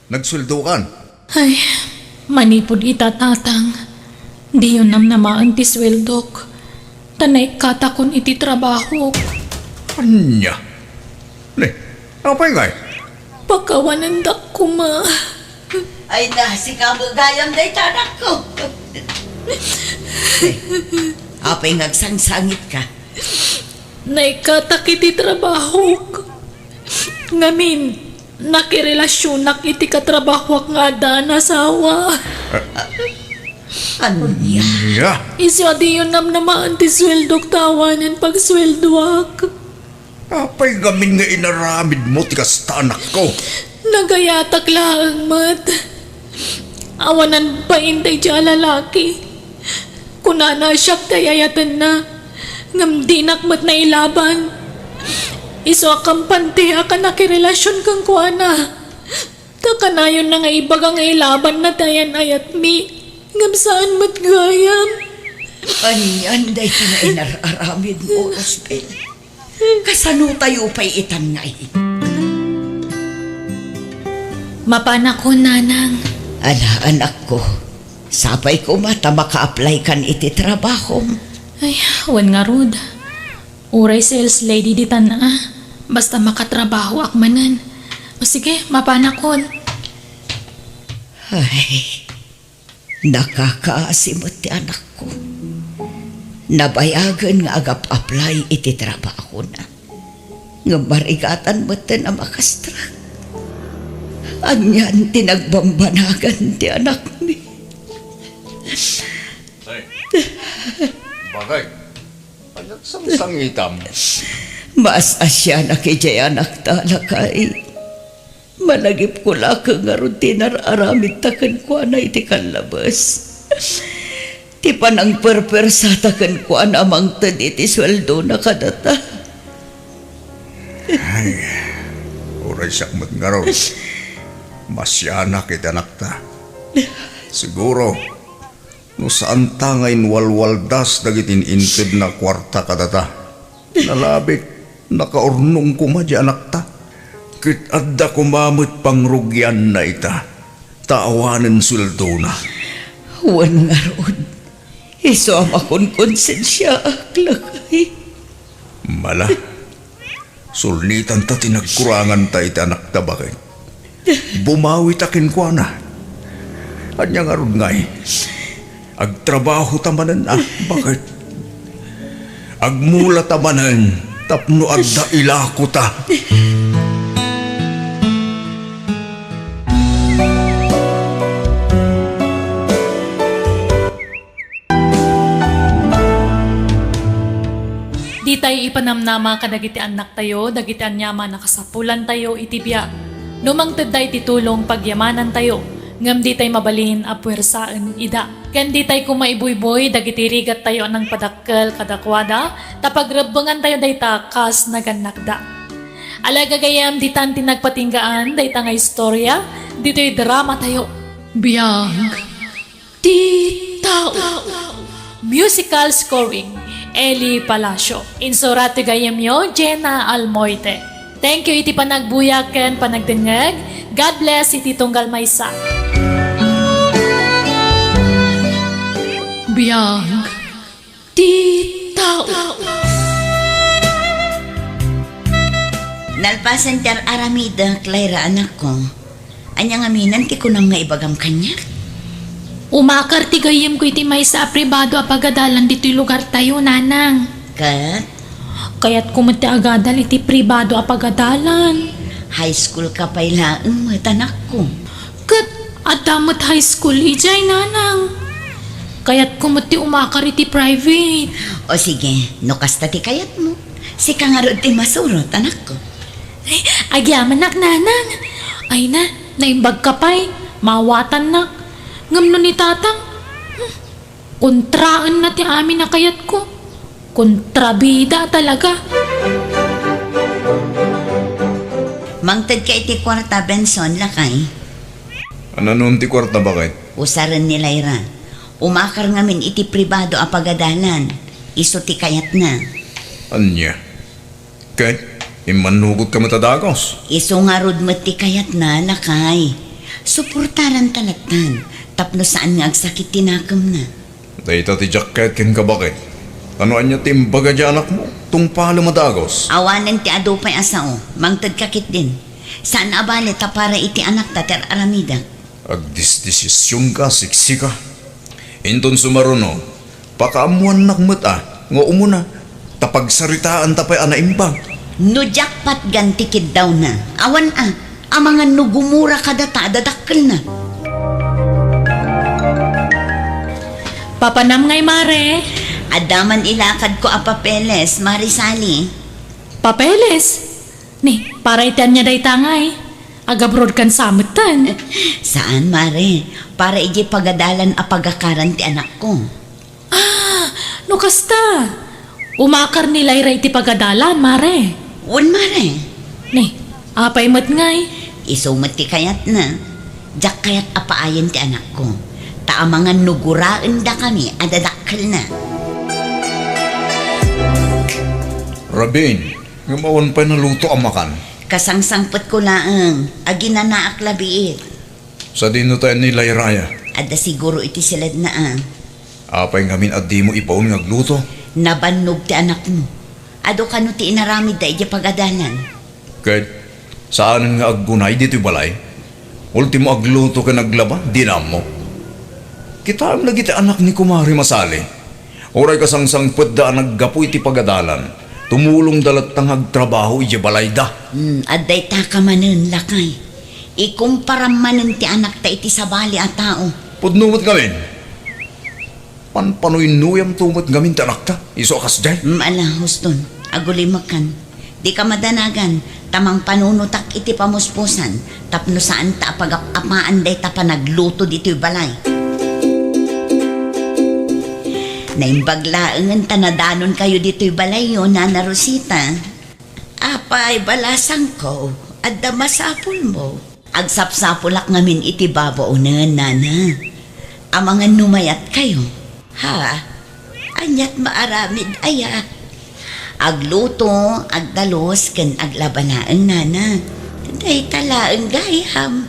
Nagsueldokan. Ay, manipud ita, Tatang, diyon namnamaen ti sueldok, ta naikkatakon iti trabahok. Ania? Ne, apay ngay? Pakawanendak koma. Ay na, sika met gayam dayta, anakko. Ne, apay nga agsangsangitka? Naikkatak iti trabahok. Ngamin, nakirelasionak iti katrabahoak nga adda a nasawa. Ania? Ania? Isu a diyon namnamaen ti sueldok ta awanen pagsueldoak. Apay ngamin nga inaramidmo ti kasta, anakko? Nagayatak laeng met. Awanan bain daydiay a lalaki. Kunana a siak ti ay-ayatenna, ngem dinak met nailaban. Isu a kampante a nakirelasion kenkuana. Ta kanayonna nga ibaga nga ilabanna ti ayan-ayatmi, ngem saan met gayam. Anian dayta nga inar-aramidmo, Rosbel? Kasano tayo pay itan ngay? Mapanakon, Nanang. Ala, anakko, sapay koma ta maka-apply kan iti trabahom. Ay, wen ngarud. Uray sales lady ditan a. Basta makatrabahoak manen. O sige, mapanakon. Ay, nakakaasi met ti anakko. Nabayagen nga agap-apply iti trabahona. Ngem marigatan metten a makastrak. Anian ti nagbambanagan ti anakmi? Ay, bagay. Ania ti sangsangitam? Maas-asianak idiay anakta, lakay. Malagipko laeng ngarud ti inar-aramidta kenkuana iti kallabes. Ti panangperpersata kenkuana a mangted iti sueldona kadata. Ay, uray siak met ngarud, masianak iti anakta. Siguro, no saanta nga inwalwaldas dagiti in-intedna a kuarta kadata, nalabit, nakaurnong koma di anakta. Ket adda koma met pangrugianna ita, ta awanen sueldona. Wen ngarud, isu a makonkonsensiaak, lakay. Mala, sulnitanta ti nagkuranganta iti anakta, baket. Bumawita kenkuana. Ania ngarud ngay? Agtrabahota manen a, baket. Agmulata manen tapno adda ilakota. Ditay ipanamnama kadagiti annaktayo dagiti aniaman a kasapulantayo iti biag. No mangtedda iti tulong pagyamanantayo, ngem ditay mabalin a puersaen ida. Ken ditay koma ibuybuy dagiti rigattayo a nangpadakkel kadakuada, ta pagrebbengantayo dayta kas nagannakda. Ala gagayem, ditan ti nagpatinggaan dayta nga istorya ditoy dramatayo. Biag ti tao. Musical scoring, Eli Palacio. Insurat ti gayyemyo, Jenna Almoite. Thank you iti panagbuya ken panagdengngeg. God bless iti tunggal maysa. Biag ti tao. Nalpasen ti ar-aramidek, Lyra, anakko. Ania ngamin ti kunam nga ibagam kaniak? Umakar ti gayyemko iti maysa a pribado a pagadalan ditoy lugartayo, nanang. Ket? Kayatko met ti agadal iti pribado a pagadalan. High school ka pay laeng met, anakko. Ket adda met high school idiay, nanang. Kayatko met ti umakar iti private. O sige, no kasta ti kayatmo, sika ngarud ti masurot, anakko. Ay, agyamanak, nanang. Ay na, naimbag ka pay, maawatannak. Ngem no ni tatang, hmm, kontraenna ti amin a kayatko. Kontrabida talaga. Mangted ka iti kuarta, Benson, lakay. Ananon ti kuarta, baket? Usaren ni Lyra. Umakar ngamin iti pribado a pagadalan. Isu ti kayatna. Ania? Ket immannugotka met a dagus? Isu ngarud met ti kayatna, lakay. Suportaranta lattan tapno saan nga agsakit ti nakemna. Dayta ti diak ket kenka, baket. Ano ania ti imbaga ti anakmo? Tungpalem a dagus. Awanen ti adu pay a sao. Mangtedka ketdin. Saan a bale ta para iti anakta ti ar-aramidek. Agdisdesisionka, siksika. Inton sumaruno, pakaammoannak met a nga umuna, ta pagsaritaanta pay a naimbag. No diak patgan ti kiddawna, awan a, amangan no gumura kadata a dadakkelna. Papanam ngay, mare? Adda man ilakadko a papeles, Mare Sally. Papeles? Ni, para iti ania dayta ngay? Agabroad kan sametten? Saan, mare. Para idiay pagadalan a pagakaran ti anakko. Ah, no kasta, umakar ni Lyra iti pagadalan, mare. Wen, mare. Ni, apay met ngay? Isu met ti kayatna. Diak kayat a paayen ti anakko. Ta amangan no guraendakami a dadakkelna. Rabin, ngem awan pay naluto a makan. Kasangsangpetko laeng, aginanaak la biit. Sadino tayo ni Lyra? Adda siguro iti siledna a. Apay ngamin a dimo ibaon nga agluto? Nabannog ti anakmo. Adu kano ti inaramidda idiay pagadalan. Ket saanen nga aggunay ditoy balay? Ultimo agluto ken aglaba, dina ammo. Kitaem dagiti anak ni Kumare Masali. Uray kasangsangpetda a naggapu iti pagadalan, tumulongda latta nga agtrabaho idiay balayda. Hmm, adda itaka manen, lakay. Ikumparam manen ti anakta iti sabali a tao. Pudno met ngamin. Panpanuynoyamto met ngamin ti anakta, isu a kasdiay. Hmm, ala, huston. Agulimekan. Dika madanagan, ta mangpanunotak iti pamuspusan, tapno saanta a pagap-apaan dayta panagluto ditoy balay. Naimbag laengen ta nadanonkayo ditoy balayyo, Nana Rosita. Apay, balasangko, adda masapulmo. Agsapsapulak ngamin iti babaonen, Nana. Amangan no mayatkayo. Ha? Aniat maaramid aya? Agluto, agdalus, ken aglaba laeng, Nana. Dayta laeng gayam.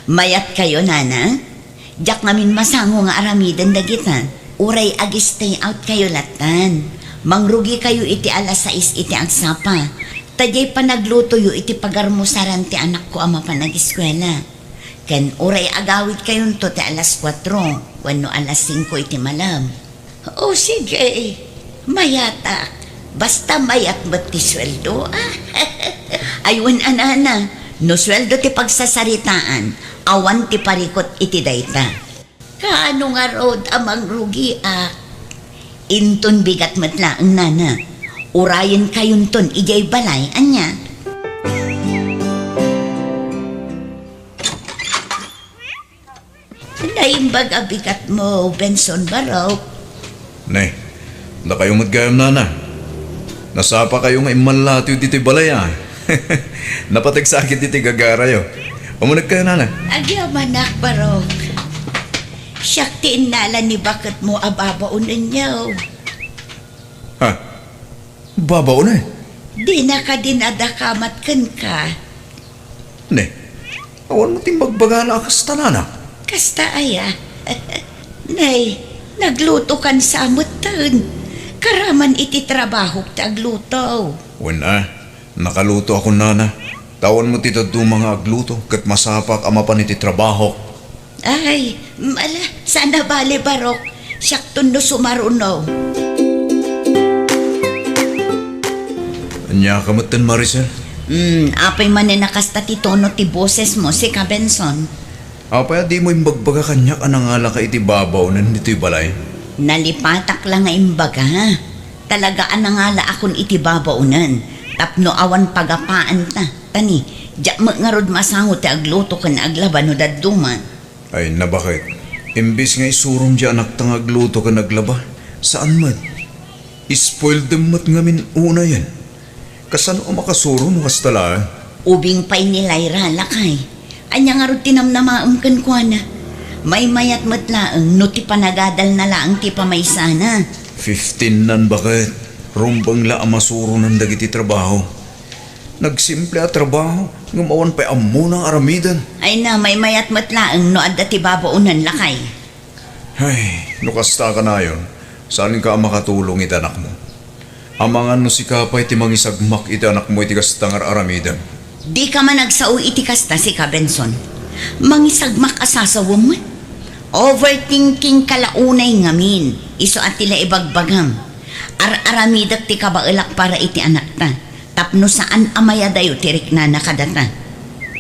Mayatkayo, Nana? Diak ngamin masango nga aramiden dagita. Uray ag-stay out kayo lattan. Mangrugikayo iti alas sais iti agsapa. Ta diay panaglutoyo iti pagarmusaran ti anakko a mapan agiskuela. Ken uray agawidkayonto ti alas kuatro wenno alas singko iti malem. O sige, mayatak. Basta mayat met ti sueldo, a? Ay, wen a, Nana, no sueldo ti pagsasaritaan, awan ti parikut iti dayta. Kaano ngarud a mangrugiak? Inton bigat met laeng, Nana. Urayenkayonton idiay balay, ania? Naimbag a bigatmo, Benson, barok. Ne, dakayo met gayam, Nana. Nasapakayo nga immalatiw ditoy balay, a. Napategsakit iti gagarayo. Umunegkayo, Nana. Agyamanak, barok. Siak ti innala ni baketmo a babaonenyo. Ha? Babaonen? Dina kadi nadakamat kenka. Ne, awan met imbagbagana a kasta, Nana. Kasta aya? Nay, naglutokan sa metten. Karaman iti trabahok ti agluto. Wen a, nakalutoakon, Nana. Ta awan met ti dadduma nga agluto ket masapak a mapan iti trabahok. Ay, mm, ala, saan a bale, barok. Siakton no sumaruno. Ania ka metten, Maricel? Hmm, apay manen a kasta ti tono ti bosesmo, sika, Benson? Apay a dimo imbagbaga kaniak a nangalaka iti babaonen ditoy balay? Nalipatak la nga imbaga. Talaga a nangalaakon iti babaonen tapno awan pagapaanta. Tani, diak met ngarud masango ti agluto ken aglaba no dadduma. Ay, nabaket. Imbes nga isurom ti anakta nga agluto ken aglaba, saan met. Spoiled met ngamin unayen. Kasano a makasuro no kasta laeng? Ubing pay ni Lyra, lakay. Ania ngarud ti namnamaem kenkuana? Maymayat met laeng no ti panagadalna laeng ti pamaysana. Fifteen nan baket. Rumbeng la a masuronan dagiti trabaho. Nagsimple a trabaho, ngem awan pay ammona nga aramiden. Ay na, maymayat met laeng no adda ti babaonen, lakay. Ay, no kasta kanayon, saanka a makatulong iti anakmo. Amangan no sika pay ti mangisagmak iti anakmo iti kasta nga ar-aramidem. Dika man agsao iti kasta, sika, Benson. Mangisagmak a sasawem met. Overthinking ka la unay ngamin, isu a ti la ibagbagam. Ar-aramidek ti kabaelak para iti anakta. Tapno saan a mayadayo ti riknana kadata.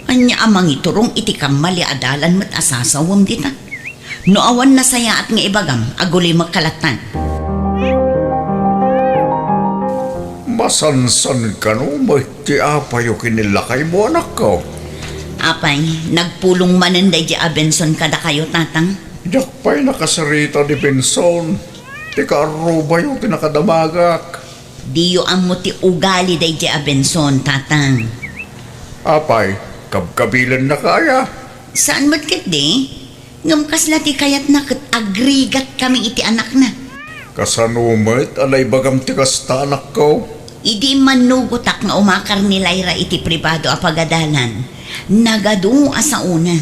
Ania a mangiturong iti kammaliadalan met a sasawem dita? No awan nasayaat nga ibagam, agulimek ka latta. Masansan kano met ti apayo ken ni lakaymo, anakko? Apay, nagpulong manen daydi a Benson kadakayo, tatang? Diak pay nakasarita ni Benson. Ti kaarrubayo ti nakadamagak. Diyo ammo ti ugali daydi a Benson, tatang. Apay, kabkabilennaka aya? Saan met ketdi? Ngem kasla ti kayatna ket agrigatkami iti anakna. Kasano met a naibagam ti kasta, anakko? Idi immannugotak nga umakar ni Lyra iti pribado a pagadalan, nagadu a saona.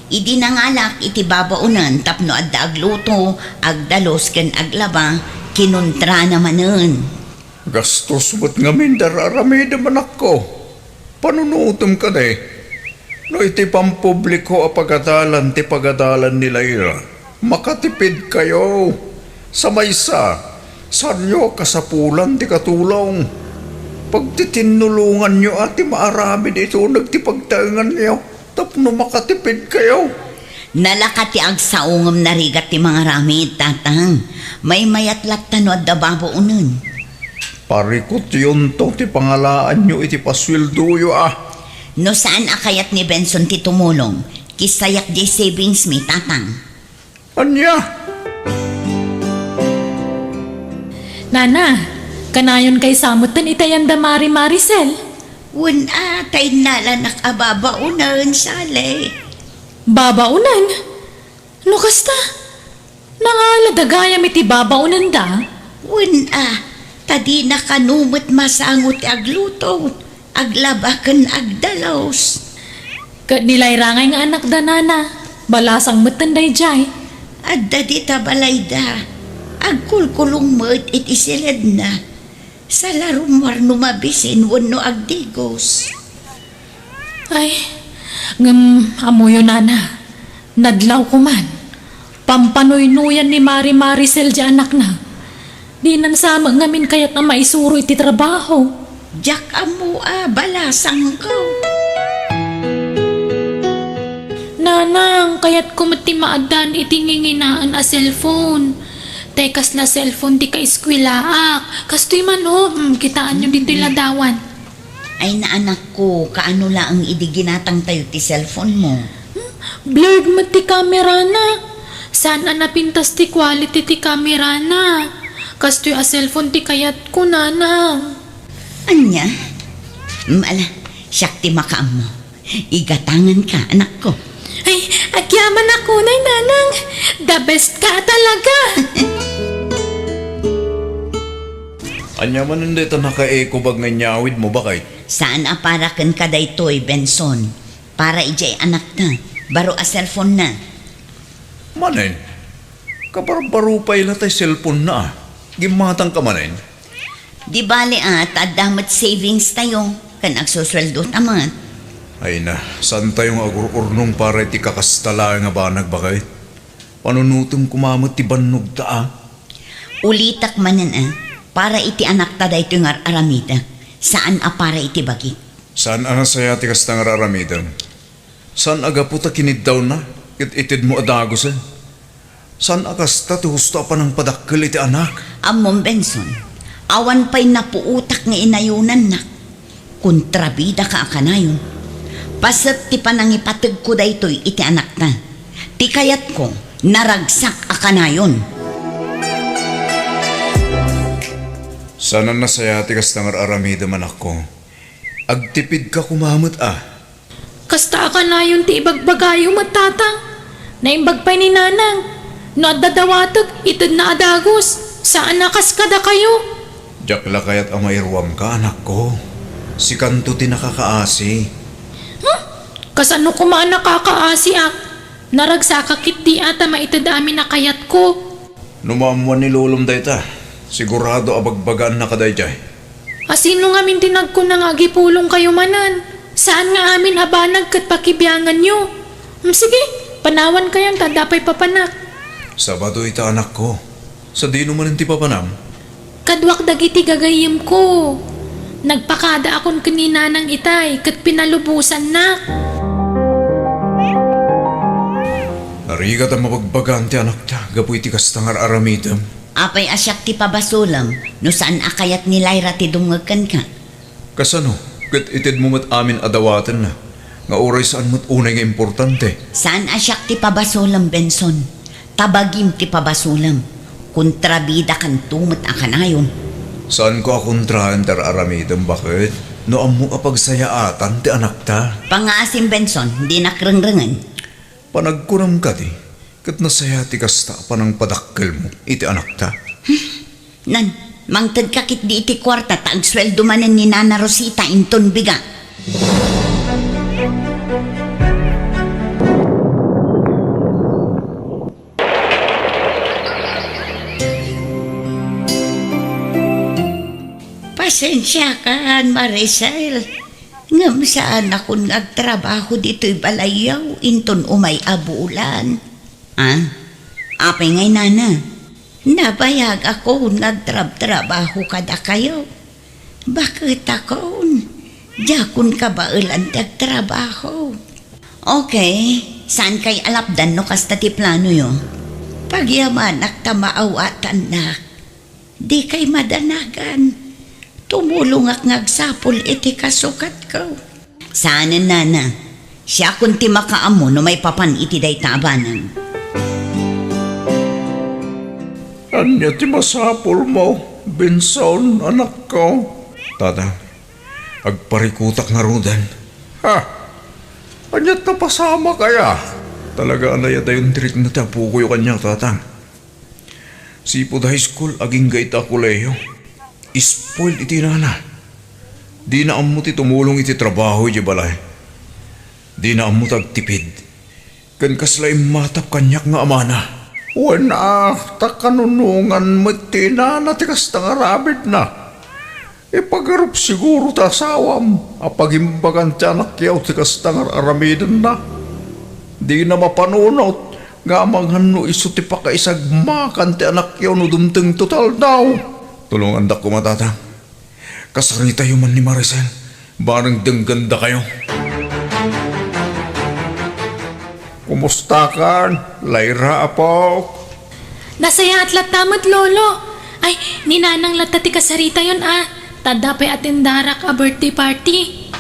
Idi nangalaak iti babaonen tapno adda agluto, agdalus ken aglaba, kinuntrana manen. Gastos met ngamin ti ar-aramidem, anakko. Panunotem kadi. No iti pampubliko a pagadalan ti pagadalan ni Lyra, makatipidkayo. Sa maysa, saanyo a kasapulan ti katulong. Pagtitinnulonganyo a ti maaramid iti uneg ti pagtaenganyo tapno makatipidkayo. Nalaka ti agsao ngem narigat ti mangaramid, tatang. Maymayat latta no adda babaonen. Parikutyonto ti pangalaanyo iti pasueldoyo a. No saan a kayat ni Benson ti tumulong, kissayak diay savings mi, tatang. Ania? Nana, kanayon kaysa metten iti ayan da Mari Maricel? Wen a, ta innalanak a babaonen, Sally. Babaonen? No kasta, nangalada gayam iti babaonenda? Wen a, ta dina kano met masango ti agluto, aglaba ken agdalus. Ket ni Lyra ngay nga anakda, Nana, balasang metten daydiay. Adda dita balayda. Agkulkulong met iti siledna. Sa la rummuar no mabisin wenno agdigos. Ay, ngem ammoyo, Nana, nadlaw koman. Pampanuynuyan ni Mari Maricel diay anakna. Dinan sa met ngamin kayat a maisuro iti trabaho. Diak ammo a balasangko. Nanang, kayatko met ti maaddaan iti nginginaen a cellphone. Tay kasla cellphone ti kaeskuelaak. Kastoy man, o, mm, kitaenyo ditoy ladawan. Ay, naanakko, kaano laeng idi ginatangtayo ti cellphone mo? Hmm? Blurred met ti camera na. Saan a napintas ti quality ti camera na. Kastoy a cellphone ti kayatko, Nanang. Ania? Mm, ala, siak ti makaammo. Igatanganka, anakko. Ay, agyamanak unay, Nanang. The best ka talaga. Ania manen dayta nakaekobag nga inyawidmo, baket? Saan a para kenka daytoy, Benson. Para idiay anakta. Baro a cellphone na. Manen? Kabarbaro pay la tay cellphone na, a. Gimmatangka manen? Di bale, a, ta adda met savings tayo, ken agsusueldo ta met. Ay na, saan tayo nga agur-urnong para iti kakasta laeng a banag, baket? Panunotem koma met ti bannogta, a. Ulitek manen, a, para iti anakta daytoy nga ar-aramidek, saan a para iti bagik. Saan a nasayaat ti kasta nga ar-aramidem. Saan a gapu ta kiniddawna ket itedmo a dagusen. Saan a kasta ti husto a panangpadakkel iti anak. Ammom, Benson, awan pay napuotak nga inayonannak. Kontrabidaka a kanayon. Paset ti panangipategko daytoy iti anakta. Ti kayatko, naragsak a kanayon. Saan a nasayaat ti kasta nga ar-aramidem, anakko. Agtipidka koma met, a. Kasta a kanayon ti ibagbagayo met, Tatang. Naimbag pay ni Nanang. No adda dawatek, itedna a dagus. Saan a kas kadakayo. Diak la kayat a mairuamka, anakko. Sikanto ti nakakaasi. Huh? Kasano koma a nakakaasiak? Naragsakak ketdi a ta maited amin a kayatko. No maammuan ni Lolom dayta, sigurado a bagbagaannaka daydiay. A sino ngamin ti nagkuna nga agipulongkayo manen? Saan nga amin a banag ket pakibianganyo? Hmm, sige, panawankayon ta adda pay papanak. Sabado ita, anakko. Sadino manen ti papanam? Kaduak dagiti gagayyemko. Nagpakadaakon ken ni Nanang itay ket pinalubosannak. Narigat a mabagbagaan ti anakta gapu iti kasta nga ar-aramidem. Apay a siak ti pabasolem no saan a kayat ni Lyra ti dumngeg kenka? Kasano ket itedmo met amin a dawatenna, nga uray saan met unay nga importante? Saan a siak ti pabasolem, Benson. Ta bagim ti pabasolem. Kontrabidakanto met a kanayon. Saanko a kontraen ti ar-aramidem, baket, no ammok a pagsayaatan ti anakta. Pangngaasim, Benson, dinak rengrengen. Panagkunam kadi, ket nasayaat ti kasta a panangpadakkelmo iti anakta. Nan, mangtedka ketdi iti kuarta ta agsueldo manen ni Nana Rosita inton bigat. Pasensiakan, Maricel, ngem saanakon nga agtrabaho ditoy balayyo inton umay a bulan. Ah, apay ngay, Nana? Nabayagakon nga agtrabtrabaho kadakayo. Baketakon, diakon kabaelan ti agtrabaho. Okay, saankay a lapdan no kasta ti planoyo. Pagyamanak ta maawatannak. Dikay madanagan. Tumulongak nga agsapul iti kasukatko. Saanen, Nana. Siakon ti makaammo no maipapan iti dayta a banag. Ania ti masapulmo? Benson, anakko. Tata, agparikutak ngaruden. Ha? Ania ta pasamak aya? Talaga a nayadayon ti rikna ti apokoyo kaniak, Tatang. Sipud high school, agingga ita a kolehiyo. Spoiled iti inana. Dina ammo ti tumulong iti trabaho idiay balay. Dina ammo ti agtipid. Ken kasla immatap kaniak nga amana. Wen a, ta kanunongan met ti inana ti kasta nga aramidna. Ipagarup siguro ti asawam a pagimbagan ti anakyo ti kasta nga ar-aramidenna. Dina mapanunot nga amangan no isu ti pakaisagmakan ti anakyo no dumtengto ti aldaw. Tulongandak koma, Tatang. Kasaritayo man ni Maricel, bareng denggandakayo. Kumustakan, Lyra, apok? Nasayaat latta met, Lolo. Ay, ni Nanang latta ti kasaritayon a. Ta adda pay atendarak a birthday party.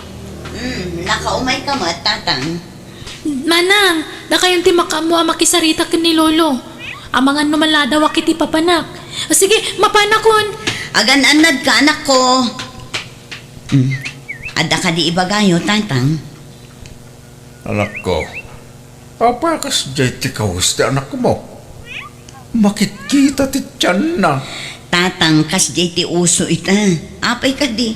Hmm, nakaumayka met, Tatang. Manang, dakayon ti makaammo a makisarita ken ni Lolo. Amangan no maladawak iti papanak. Sige, mapanakon. Agan-annadka, anakko. Hmm. Adda kadi ibagayo, Tatang? Anakko, apay a kasdiay ti kawes ti anakmo? Makitkita ti tianna. Tatang, kasdiay ti uso ita. Apay kadi?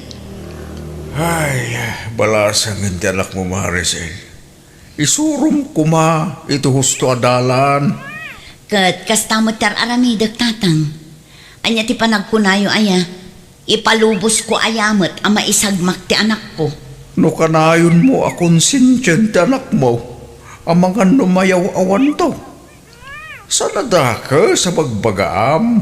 Ay, balasangen ti anakmo, Maricel. Isurom koma iti husto a dalan. Ket kasta met ti ar-aramidek, Tatang. Ania ti panagkunayo aya? Ipalubosko aya met a maisagmak ti anakko? No kanayonmo a konsensian ti anakmo, amangan no mayaw-awanto. Saan a dakes a bagbagaam.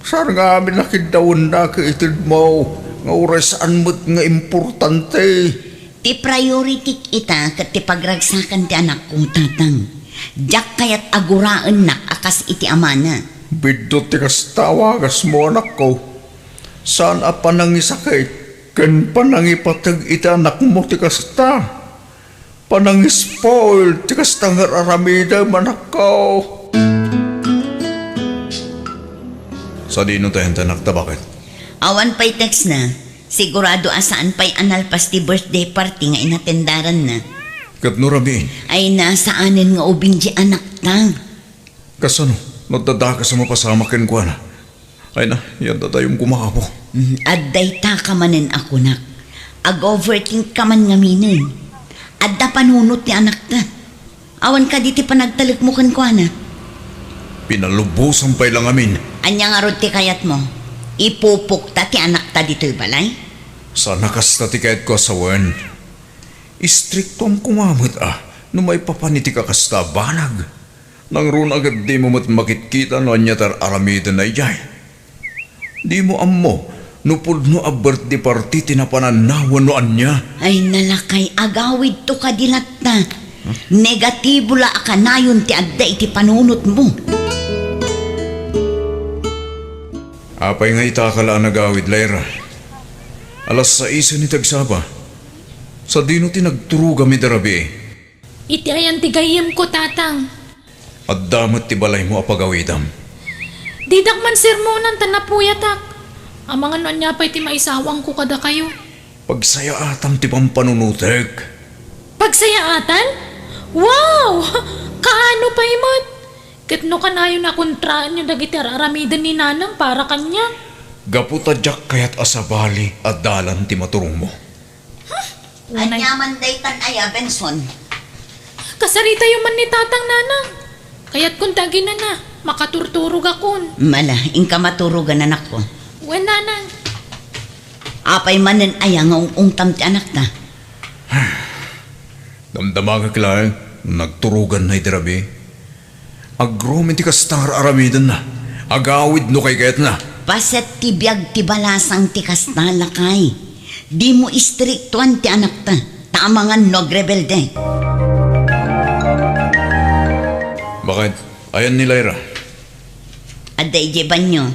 Saan nga amin a kiddawennak iti itedmo nga uray saan met nga importante. Ti prioritik ita ket ti pagragsakan ti anakko, Tatang. Diak kayat a guraennak a kas iti amana. Biddut ti kasta a wagasmo, anakko. Saan a panangisakit ken panangipateg iti anakmo ti kasta. Panangispoil ti kasta nga ar-aramidem, anakko. Sadino tayan ti anakta, baket? Awan pay text na. Sigurado a saan pay a nalpas ti birthday party nga inatendaranna. Ket no rabiin? Ay, nasaanen nga ubing ti anakta. Kasano no adda dakes a mapasamak kenkuana? Ay na, yadda dayum koma, Apo. Mm, adda ita ka manen a kunak. Ag-overthink ka man ngaminen. Adda panunot ti anakta. Awan kadi ti panagtalekmo kenkuana? Pinalubosan pay la ngamin. Ania ngarud ti kayatmo? Ipupokta ti anakta ditoy balay? Saan a kasta ti kayatko a sawen. Istriktoam koma met a no maipapan iti kakasta a banag. Nangruna ket dimo met makitkita no ania ti ar-aramidenna idiay. Dimo ammo no pudno a birthday party ti napananna wenno ania. Ay, nalakay, agawidto kadi latta. Negatibo la a kanayon ti adda iti panunotmo. Apay nga ita ka la a nagawid, Lyra? Alas saisen iti agsapa. Sadino ti nagturogam iti rabii? Iti ayan ti gayyemko, Tatang. Adda met ti balaymo a pagawidam. Didak man sermonan ta napuyatak. Amangan no ania pay ti maisawangko kadakayo. Pagsayaatam ti pampanunotek. Pagsayaatan? Wow! Kaano pay met? Ket no kanayon a kontraenyo dagiti ar-aramiden ni Nanang para kaniak? Gapu ta diak kayat a sabali a dalan ti maturongmo. Ania man daytan aya, Benson? Kasaritayo man ni Tatang, Nanang. Kayatkon ti aginana, makaturturogakon. Mala, inka maturogan, anakko. Wen, Nanang. Apay manen aya nga ung-ungtam ti anakta? Damdamagak laeng no nagturoganna iti rabii. Agroom iti kasta nga ar-aramidenna. Agawid no kaykayatna. Paset ti biag ti balasang ti kasta, lakay. Dimo istriktuan ti anakta, ta amangan no agrebelde. Baket, ayan ni Lyra? Adda idiay banyo.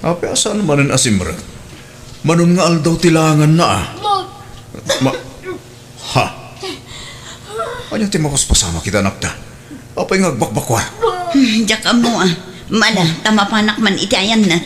Apay a saan manen a simrek? Manon nga aldaw ti langanna, a. Ma-, ha? Ania ti makuspasamak ita, anakta? Apay nga agbakbakua? Hmm, diak ammo, a. Mala, ta mapanak man iti ayanna.